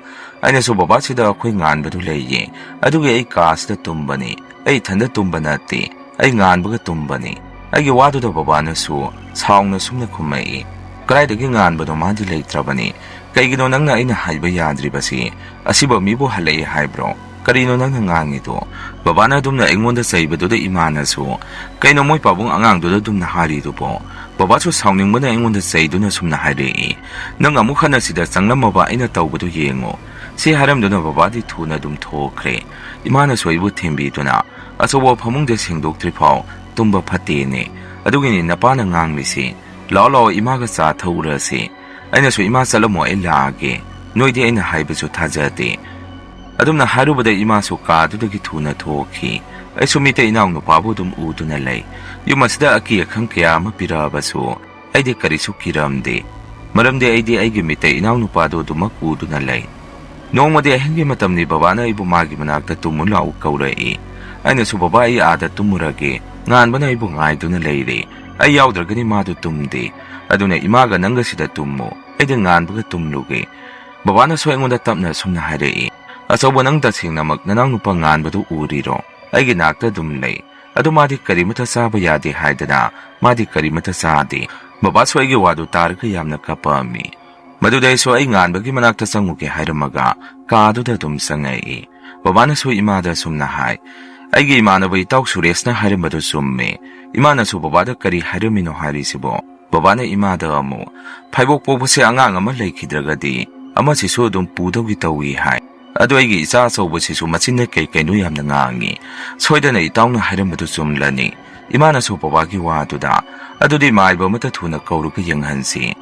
ꯑꯩꯅꯁꯨ, "ꯕꯕꯥ, ꯁꯤꯗ ꯑꯩꯈꯣꯏ ꯉꯥꯟꯕꯗꯨ ꯂꯩꯌꯦ, ꯑꯗꯨꯒꯤ ꯑꯩ ꯀꯥꯁꯤꯗ ꯇꯨꯝꯕꯅꯤ꯫ ꯑꯩ ꯏꯊꯟꯗ ꯇꯨꯝꯕ ꯅꯠꯇꯦ, ꯑꯩ ꯉꯥꯟꯕꯒ ꯇꯨꯝꯕꯅꯤ"꯫ ꯑꯩꯒꯤ ꯋꯥꯗꯨꯗ ꯕꯕꯥꯅꯁꯨ ꯁꯥꯎꯅ ꯁꯨꯝꯅ ꯈꯨꯝꯃꯛꯏ, "ꯀꯗꯥꯏꯗꯒꯤ ꯉꯥꯟꯕꯅꯣ? ꯃꯥꯗꯤ ꯂꯩꯇ꯭ꯔꯕꯅꯤ"꯫ "ꯀꯩꯒꯤꯅꯣ ꯅꯪꯅ ꯑꯩꯅ ꯍꯥꯏꯕ ꯌꯥꯗ꯭ꯔꯤꯕꯁꯤ? ꯑꯁꯤꯕ ꯃꯤꯕꯨ ꯍꯜꯂꯛꯏ ꯍꯥꯏꯕ꯭ꯔꯣ? ꯀꯔꯤꯅꯣ ꯅꯪꯅ ꯉꯥꯡꯉꯤꯗꯣ?" ꯕꯕꯥꯅ ꯑꯗꯨꯝꯅ ꯑꯩꯉꯣꯟꯗ ꯆꯩꯕꯗꯨꯗ ꯏꯃꯥꯅꯁꯨ, "ꯀꯩꯅꯣ ꯃꯣꯏ ꯄꯥꯕꯨꯡ ꯑꯉꯥꯡꯗꯨꯗ ꯑꯗꯨꯝꯅ ꯍꯥꯏꯔꯤꯗꯨꯕꯣ?" ꯕꯕꯥꯁꯨ ꯁꯥꯎꯅꯤꯡꯕꯅ ꯑꯩꯉꯣꯟꯗ ꯆꯩꯗꯨꯅ ꯁꯨꯝꯅ ꯍꯥꯏꯔꯛꯏ, "ꯅꯪ ꯑꯃꯨꯛ ꯍꯟꯅ ꯁꯤꯗ ꯆꯪꯂꯝꯃꯕ ꯑꯩꯅ ꯇꯧꯕꯗꯨ ꯌꯦꯡꯉꯨ"꯫ ꯁꯤ ꯍꯥꯏꯔꯝꯗꯨꯅ ꯕꯕꯥꯗꯤ ꯊꯨꯅ ꯑꯗꯨꯝ ꯊꯣꯛꯈ꯭ꯔꯦ꯫ ꯏꯃꯥꯅꯁꯨ ꯑꯩꯕꯨ ꯊꯦꯝꯕꯤꯗꯨꯅ, "ꯑꯆꯧꯕ ꯐꯃꯨꯡꯗ ꯁꯦꯡꯗꯣꯛꯇ꯭ꯔꯤ ꯐꯥꯎ ꯇꯨꯝꯕ ꯐꯠꯇꯦꯅꯦ꯫ ꯑꯗꯨꯒꯤꯅꯤ ꯅꯄꯥꯅ ꯉꯥꯡꯂꯤꯁꯤ꯫ ꯂꯥꯛꯑꯣ ꯂꯥꯛꯑꯣ, ꯏꯃꯥꯒ ꯆꯥ ꯊꯛꯎꯔꯁꯤ"꯫ ꯑꯩꯅꯁꯨ, "ꯏꯃꯥ ꯆꯠꯂꯝꯃꯣ, ꯑꯩ ꯂꯥꯛꯑꯒꯦ꯫ ꯅꯣꯏꯗꯤ ꯑꯩꯅ ꯍꯥꯏꯕꯁꯨ ꯊꯥꯖꯗꯦ"꯫ ꯑꯗꯨꯝꯅ ꯍꯥꯏꯔꯨꯕꯗ ꯏꯃꯥꯁꯨ ꯀꯥꯗꯨꯗꯒꯤ ꯊꯨꯅ ꯊꯣꯛꯈꯤ꯫ ꯑꯩꯁꯨ ꯃꯤꯇꯩ ꯏꯅꯥꯎ ꯅꯨꯄꯥꯕꯨ ꯑꯗꯨꯝ ꯎꯗꯨꯅ ꯂꯩ꯫ ꯌꯨꯝ ꯑꯁꯤꯗ ꯑꯀꯤ ꯑꯈꯪ ꯀꯌꯥ ꯑꯃ ꯄꯤꯔꯛꯑꯕꯁꯨ ꯑꯩꯗꯤ ꯀꯔꯤꯁꯨ ꯀꯤꯔꯝꯗꯦ꯫ ꯃꯔꯝꯗꯤ ꯑꯩꯗꯤ ꯑꯩꯒꯤ ꯃꯤꯇꯩ ꯏꯅꯥꯎ ꯅꯨꯄꯥꯗꯨ ꯑꯗꯨꯃꯛ ꯎꯗꯨꯅ ꯂꯩ꯫ ꯅꯣꯡꯃꯗꯤ ꯑꯍꯤꯡꯒꯤ ꯃꯇꯝꯅꯤ, ꯕꯕꯥꯅ ꯑꯩꯕꯨ ꯃꯥꯒꯤ ꯃꯅꯥꯛꯇ ꯇꯨꯝꯃꯨ ꯂꯥꯛꯎ ꯀꯧꯔꯛꯏ꯫ ꯑꯩꯅꯁꯨ, "ꯕꯕꯥ, ꯑꯩ ꯑꯥꯗ ꯇꯨꯝꯃꯨꯔꯒꯦ꯫ ꯉꯥꯟꯕꯅ ꯑꯩꯕꯨ ꯉꯥꯏꯗꯨꯅ ꯂꯩꯔꯦ꯫ ꯑꯩ ꯌꯥꯎꯗ꯭ꯔꯒꯗꯤ ꯃꯥꯗꯨ ꯇꯨꯝꯗꯦ꯫ ꯑꯗꯨꯅ ꯏꯃꯥꯒ ꯅꯪꯒ ꯁꯤꯗ ꯇꯨꯝꯃꯨ꯫ ꯑꯩꯗꯤ ꯉꯥꯟꯕꯒ ꯇꯨꯝꯂꯨꯒꯦ"꯫ ꯕꯕꯥꯅꯁꯨ ꯑꯩꯉꯣꯟꯗ ꯇꯞꯅ ꯑꯁꯨꯝꯅ ꯍꯥꯏꯔꯛꯏ, "ꯑꯆꯧꯕ, ꯅꯪ ꯇꯁꯦꯡꯅꯃꯛ ꯅꯅꯥꯎ ꯅꯨꯄꯥ ꯉꯥꯟꯕꯗꯨ ꯎꯔꯤꯔꯣ? ꯑꯩꯒꯤ ꯅꯥꯛꯇ ꯑꯗꯨꯝ ꯂꯩ꯫ ꯑꯗꯨ ꯃꯥꯗꯤ ꯀꯔꯤꯃꯇ ꯆꯥꯕ ꯌꯥꯗꯦ ꯍꯥꯏꯗꯅ ꯃꯥꯗꯤ ꯀꯔꯤꯃꯇ ꯆꯥꯗꯦ"꯫ ꯕꯕꯥꯁꯨ ꯑꯩꯒꯤ ꯋꯥꯗꯨ ꯇꯥꯔꯒ ꯌꯥꯝꯅ ꯀꯞꯄꯛꯑꯝꯃꯤ꯫ ꯃꯗꯨꯗꯩꯁꯨ ꯑꯩ ꯉꯥꯟꯕꯒꯤ ꯃꯅꯥꯛꯇ ꯆꯪꯉꯨꯒꯦ ꯍꯥꯏꯔꯝꯃꯒ ꯀꯥꯗꯨꯗ ꯑꯗꯨꯝ ꯆꯪꯉꯛꯏ꯫ ꯕꯕꯥꯅꯁꯨ ꯏꯃꯥꯗ ꯑꯁꯨꯝꯅ ꯍꯥꯏ, "ꯑꯩꯒꯤ ꯏꯃꯥꯟꯅꯕ ꯏꯇꯥꯎ ꯁꯨꯔꯦꯁꯅ ꯍꯥꯏꯔꯝꯕꯗꯨ ꯆꯨꯝꯃꯦ"꯫ ꯏꯃꯥꯅꯁꯨ ꯕꯕꯥꯗ ꯀꯔꯤ ꯍꯥꯏꯔꯝꯃꯤꯅꯣ ꯍꯥꯏꯔꯤꯁꯤꯕꯣ? ꯕꯕꯥꯅ ꯏꯃꯥꯗ ꯑꯃꯨꯛ, "ꯐꯥꯏꯕꯣꯛ ꯄꯣꯛꯄꯁꯦ ꯑꯉꯥꯡ ꯑꯃ ꯂꯩꯈꯤꯗ꯭ꯔꯒꯗꯤ ꯑꯃꯁꯤꯁꯨ ꯑꯗꯨꯝ ꯄꯨꯗꯧꯒꯤ ꯇꯧꯏ" ꯍꯥꯏ꯫ ꯑꯗꯣ ꯑꯩꯒꯤ ꯏꯆꯥ ꯑꯆꯧꯕꯁꯤꯁꯨ ꯃꯆꯤꯟꯅ ꯀꯩ ꯀꯩꯅꯣ ꯌꯥꯝꯅ ꯉꯥꯡꯉꯤ꯫ ꯁꯣꯏꯗꯅ ꯏꯇꯥꯎꯅ ꯍꯥꯏꯔꯝꯕꯗꯨ ꯆꯨꯝꯂꯅꯤ꯫ ꯏꯃꯥꯅꯁꯨ ꯕꯕꯥꯒꯤ ꯋꯥꯗꯨꯗ, "ꯑꯗꯨꯗꯤ ꯃꯥꯏꯕ ꯑꯃꯇ ꯊꯨꯅ ꯀꯧꯔꯒ ꯌꯦꯡꯍꯟꯁꯤ꯫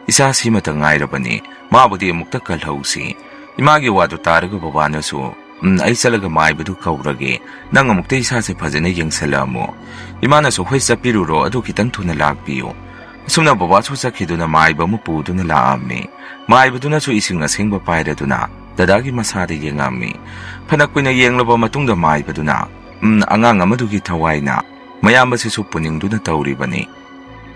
ꯏꯆꯥ ꯁꯤꯃꯇ ꯉꯥꯏꯔꯕꯅꯤ, ꯃꯥꯕꯨꯗꯤ ꯑꯃꯨꯛꯇ ꯀꯜꯍꯧꯁꯤ"꯫ ꯏꯃꯥꯒꯤ ꯋꯥꯗꯨ ꯇꯥꯔꯒ ꯕꯕꯥꯅꯁꯨ, "ꯎꯝ, ꯑꯩ ꯆꯠꯂꯒ ꯃꯥꯏꯕꯗꯨ ꯀꯧꯔꯒꯦ꯫ ꯅꯪ ꯑꯃꯨꯛꯇ ꯏꯁꯥꯁꯦ ꯐꯖꯅ ꯌꯦꯡꯁꯜꯂꯛꯑꯝꯃꯣ"꯫ ꯏꯃꯥꯅꯁꯨ, "ꯍꯣꯏ, ꯆꯠꯄꯤꯔꯨꯔꯣ, ꯑꯗꯨ ꯈꯤꯇꯪ ꯊꯨꯅ ꯂꯥꯛꯄꯤꯌꯨ"꯫ ꯑꯁꯨꯝꯅ ꯕꯕꯥꯁꯨ ꯆꯠꯈꯤꯗꯨꯅ ꯃꯥꯏꯕ ꯑꯃ ꯄꯨꯗꯨꯅ ꯂꯥꯛꯑꯝꯃꯤ꯫ ꯃꯥꯏꯕꯗꯨꯅꯁꯨ ꯏꯁꯤꯡ ꯑꯁꯦꯡꯕ ꯄꯥꯏꯔꯗꯨꯅ ꯗꯗꯥꯒꯤ ꯃꯁꯥꯗ ꯌꯦꯡꯉꯝꯃꯤ꯫ ꯐꯅ ꯀꯨꯏꯅ ꯌꯦꯡꯂꯕ ꯃꯇꯨꯡꯗ ꯃꯥꯏꯕꯗꯨꯅ, "ꯎꯝ, ꯑꯉꯥꯡ ꯑꯃꯗꯨꯒꯤ ꯊꯋꯥꯏꯅ ꯃꯌꯥꯝꯕꯁꯤꯁꯨ ꯄꯨꯅꯤꯡꯗꯨꯅ ꯇꯧꯔꯤꯕꯅꯤ꯫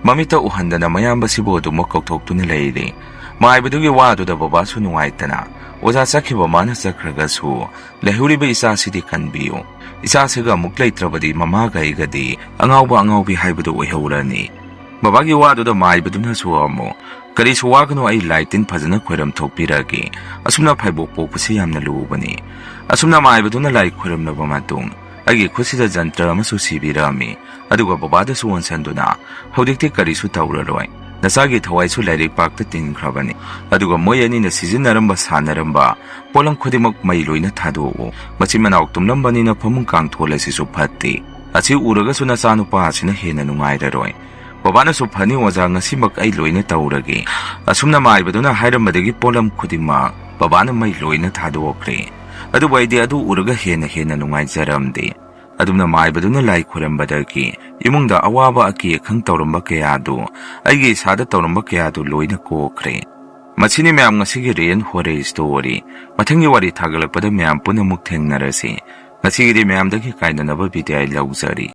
ꯃꯃꯤꯠꯇ ꯎꯍꯟꯗꯅ ꯃꯌꯥꯝꯕꯁꯤꯕꯨ ꯑꯗꯨꯃꯛ ꯀꯧꯊꯣꯛꯇꯨꯅ ꯂꯩꯔꯤ"꯫ ꯃꯥꯏꯕꯗꯨꯒꯤ ꯋꯥꯗꯨꯗ ꯕꯕꯥꯁꯨ ꯅꯨꯡꯉꯥꯏꯇꯅ, "ꯑꯣꯖꯥ ꯆꯠꯈꯤꯕ ꯃꯥꯅ ꯆꯠꯈ꯭ꯔꯒꯁꯨ ꯂꯩꯍꯧꯔꯤꯕ ꯏꯆꯥꯁꯤꯗꯤ ꯀꯟꯕꯤꯌꯨ꯫ ꯏꯆꯥꯁꯤꯒ ꯑꯃꯨꯛ ꯂꯩꯇ꯭ꯔꯕꯗꯤ ꯃꯃꯥꯒ ꯑꯩꯒꯗꯤ ꯑꯉꯥꯎꯕ ꯑꯉꯥꯎꯕꯤ ꯍꯥꯏꯕꯗꯨ ꯑꯣꯏꯍꯧꯔꯅꯤ"꯫ ꯕꯕꯥꯒꯤ ꯋꯥꯗꯨꯗ ꯃꯥꯏꯕꯗꯨꯅꯁꯨ ꯑꯃꯨꯛ, "ꯀꯔꯤꯁꯨ ꯋꯥꯒꯅꯨ, ꯑꯩ ꯂꯥꯏ ꯇꯤꯟ ꯐꯖꯅ ꯈꯣꯏꯔꯝ ꯊꯣꯛꯄꯤꯔꯒꯦ꯫ ꯑꯁꯨꯝꯅ ꯐꯩꯕꯣꯛ ꯄꯣꯛꯄꯁꯤ ꯌꯥꯝꯅ ꯂꯨꯕꯅꯤ"꯫ ꯑꯁꯨꯝꯅ ꯃꯥꯏꯕꯗꯨꯅ ꯂꯥꯏ ꯈꯣꯏꯔꯝꯂꯕ ꯃꯇꯨꯡ ꯑꯩꯒꯤ ꯈꯨꯠꯁꯤꯗ ꯖꯟꯇ꯭ꯔ ꯑꯃꯁꯨ ꯁꯤꯕꯤꯔꯛꯑꯝꯃꯤ꯫ ꯑꯗꯨꯒ ꯕꯕꯥꯗꯁꯨ ꯑꯣꯟꯁꯟꯗꯨꯅ, "ꯍꯧꯖꯤꯛꯇꯤ ꯀꯔꯤꯁꯨ ꯇꯧꯔꯔꯣꯏ꯫ ꯅꯆꯥꯒꯤ ꯊꯋꯥꯏꯁꯨ ꯂꯥꯏꯔꯤꯛ ꯄꯥꯛꯇ ꯇꯤꯟꯈ꯭ꯔꯕꯅꯤ꯫ ꯑꯗꯨꯒ ꯃꯣꯏ ꯑꯅꯤꯅ ꯁꯤꯖꯤꯟꯅꯔꯝꯕ ꯁꯥꯟꯅꯔꯝꯕ ꯄꯣꯠꯂꯝ ꯈꯨꯗꯤꯡꯃꯛ ꯃꯩ ꯂꯣꯏꯅ ꯊꯥꯗꯣꯛꯎ꯫ ꯃꯆꯤꯟ ꯃꯅꯥꯎ ꯇꯨꯝꯂꯝꯕꯅꯤꯅ ꯐꯃꯨꯡ ꯀꯥꯡꯊꯣꯜ ꯑꯁꯤꯁꯨ ꯐꯠꯇꯦ꯫ ꯑꯁꯤ ꯎꯔꯒꯁꯨ ꯅꯆꯥꯅꯨꯄꯥ ꯑꯁꯤꯅ ꯍꯦꯟꯅ ꯅꯨꯡꯉꯥꯏꯔꯔꯣꯏ"꯫ ꯕꯕꯥꯅꯁꯨ, "ꯐꯅꯤ ꯑꯣꯖꯥ, ꯉꯁꯤꯃꯛ ꯑꯩ ꯂꯣꯏꯅ ꯇꯧꯔꯒꯦ"꯫ ꯑꯁꯨꯝꯅ ꯃꯥꯏꯕꯗꯨꯅ ꯍꯥꯏꯔꯝꯕꯗꯒꯤ ꯄꯣꯠꯂꯝ ꯈꯨꯗꯤꯡꯃꯛ ꯕꯕꯥꯅ ꯃꯩ ꯂꯣꯏꯅ ꯊꯥꯗꯣꯛꯈ꯭ꯔꯦ꯫ ꯑꯗꯨꯕꯨ ꯑꯩꯗꯤ ꯑꯗꯨ ꯎꯔꯒ ꯍꯦꯟꯅ ꯍꯦꯟꯅ ꯅꯨꯡꯉꯥꯏꯖꯔꯝꯗꯦ꯫ ꯑꯗꯨꯝꯅ ꯃꯥꯏꯕꯗꯨꯅ ꯂꯥꯏ ꯈꯣꯏꯔꯝꯕꯗꯒꯤ ꯏꯃꯨꯡꯗ ꯑꯋꯥꯕ ꯑꯀꯤ ꯑꯈꯪ ꯇꯧꯔꯝꯕ ꯀꯌꯥꯗꯨ, ꯑꯩꯒꯤ ꯏꯁꯥꯗ ꯇꯧꯔꯝꯕ ꯀꯌꯥꯗꯨ ꯂꯣꯏꯅ ꯀꯣꯛꯈ꯭ꯔꯦ꯫ ꯃꯁꯤꯅꯤ ꯃꯌꯥꯝ ꯉꯁꯤꯒꯤ Real Horror Story꯫ ꯃꯊꯪꯒꯤ ꯋꯥꯔꯤ ꯊꯥꯒꯠꯂꯛꯄꯗ ꯃꯌꯥꯝ ꯄꯨꯟꯅ ꯑꯃꯨꯛ ꯊꯦꯡꯅꯔꯁꯤ꯫ ꯉꯁꯤꯒꯤꯗꯤ ꯃꯌꯥꯝꯗꯒꯤ ꯀꯥꯏꯅꯅꯕ ꯕꯤꯗꯥꯏ ꯂꯧꯖꯔꯤ꯫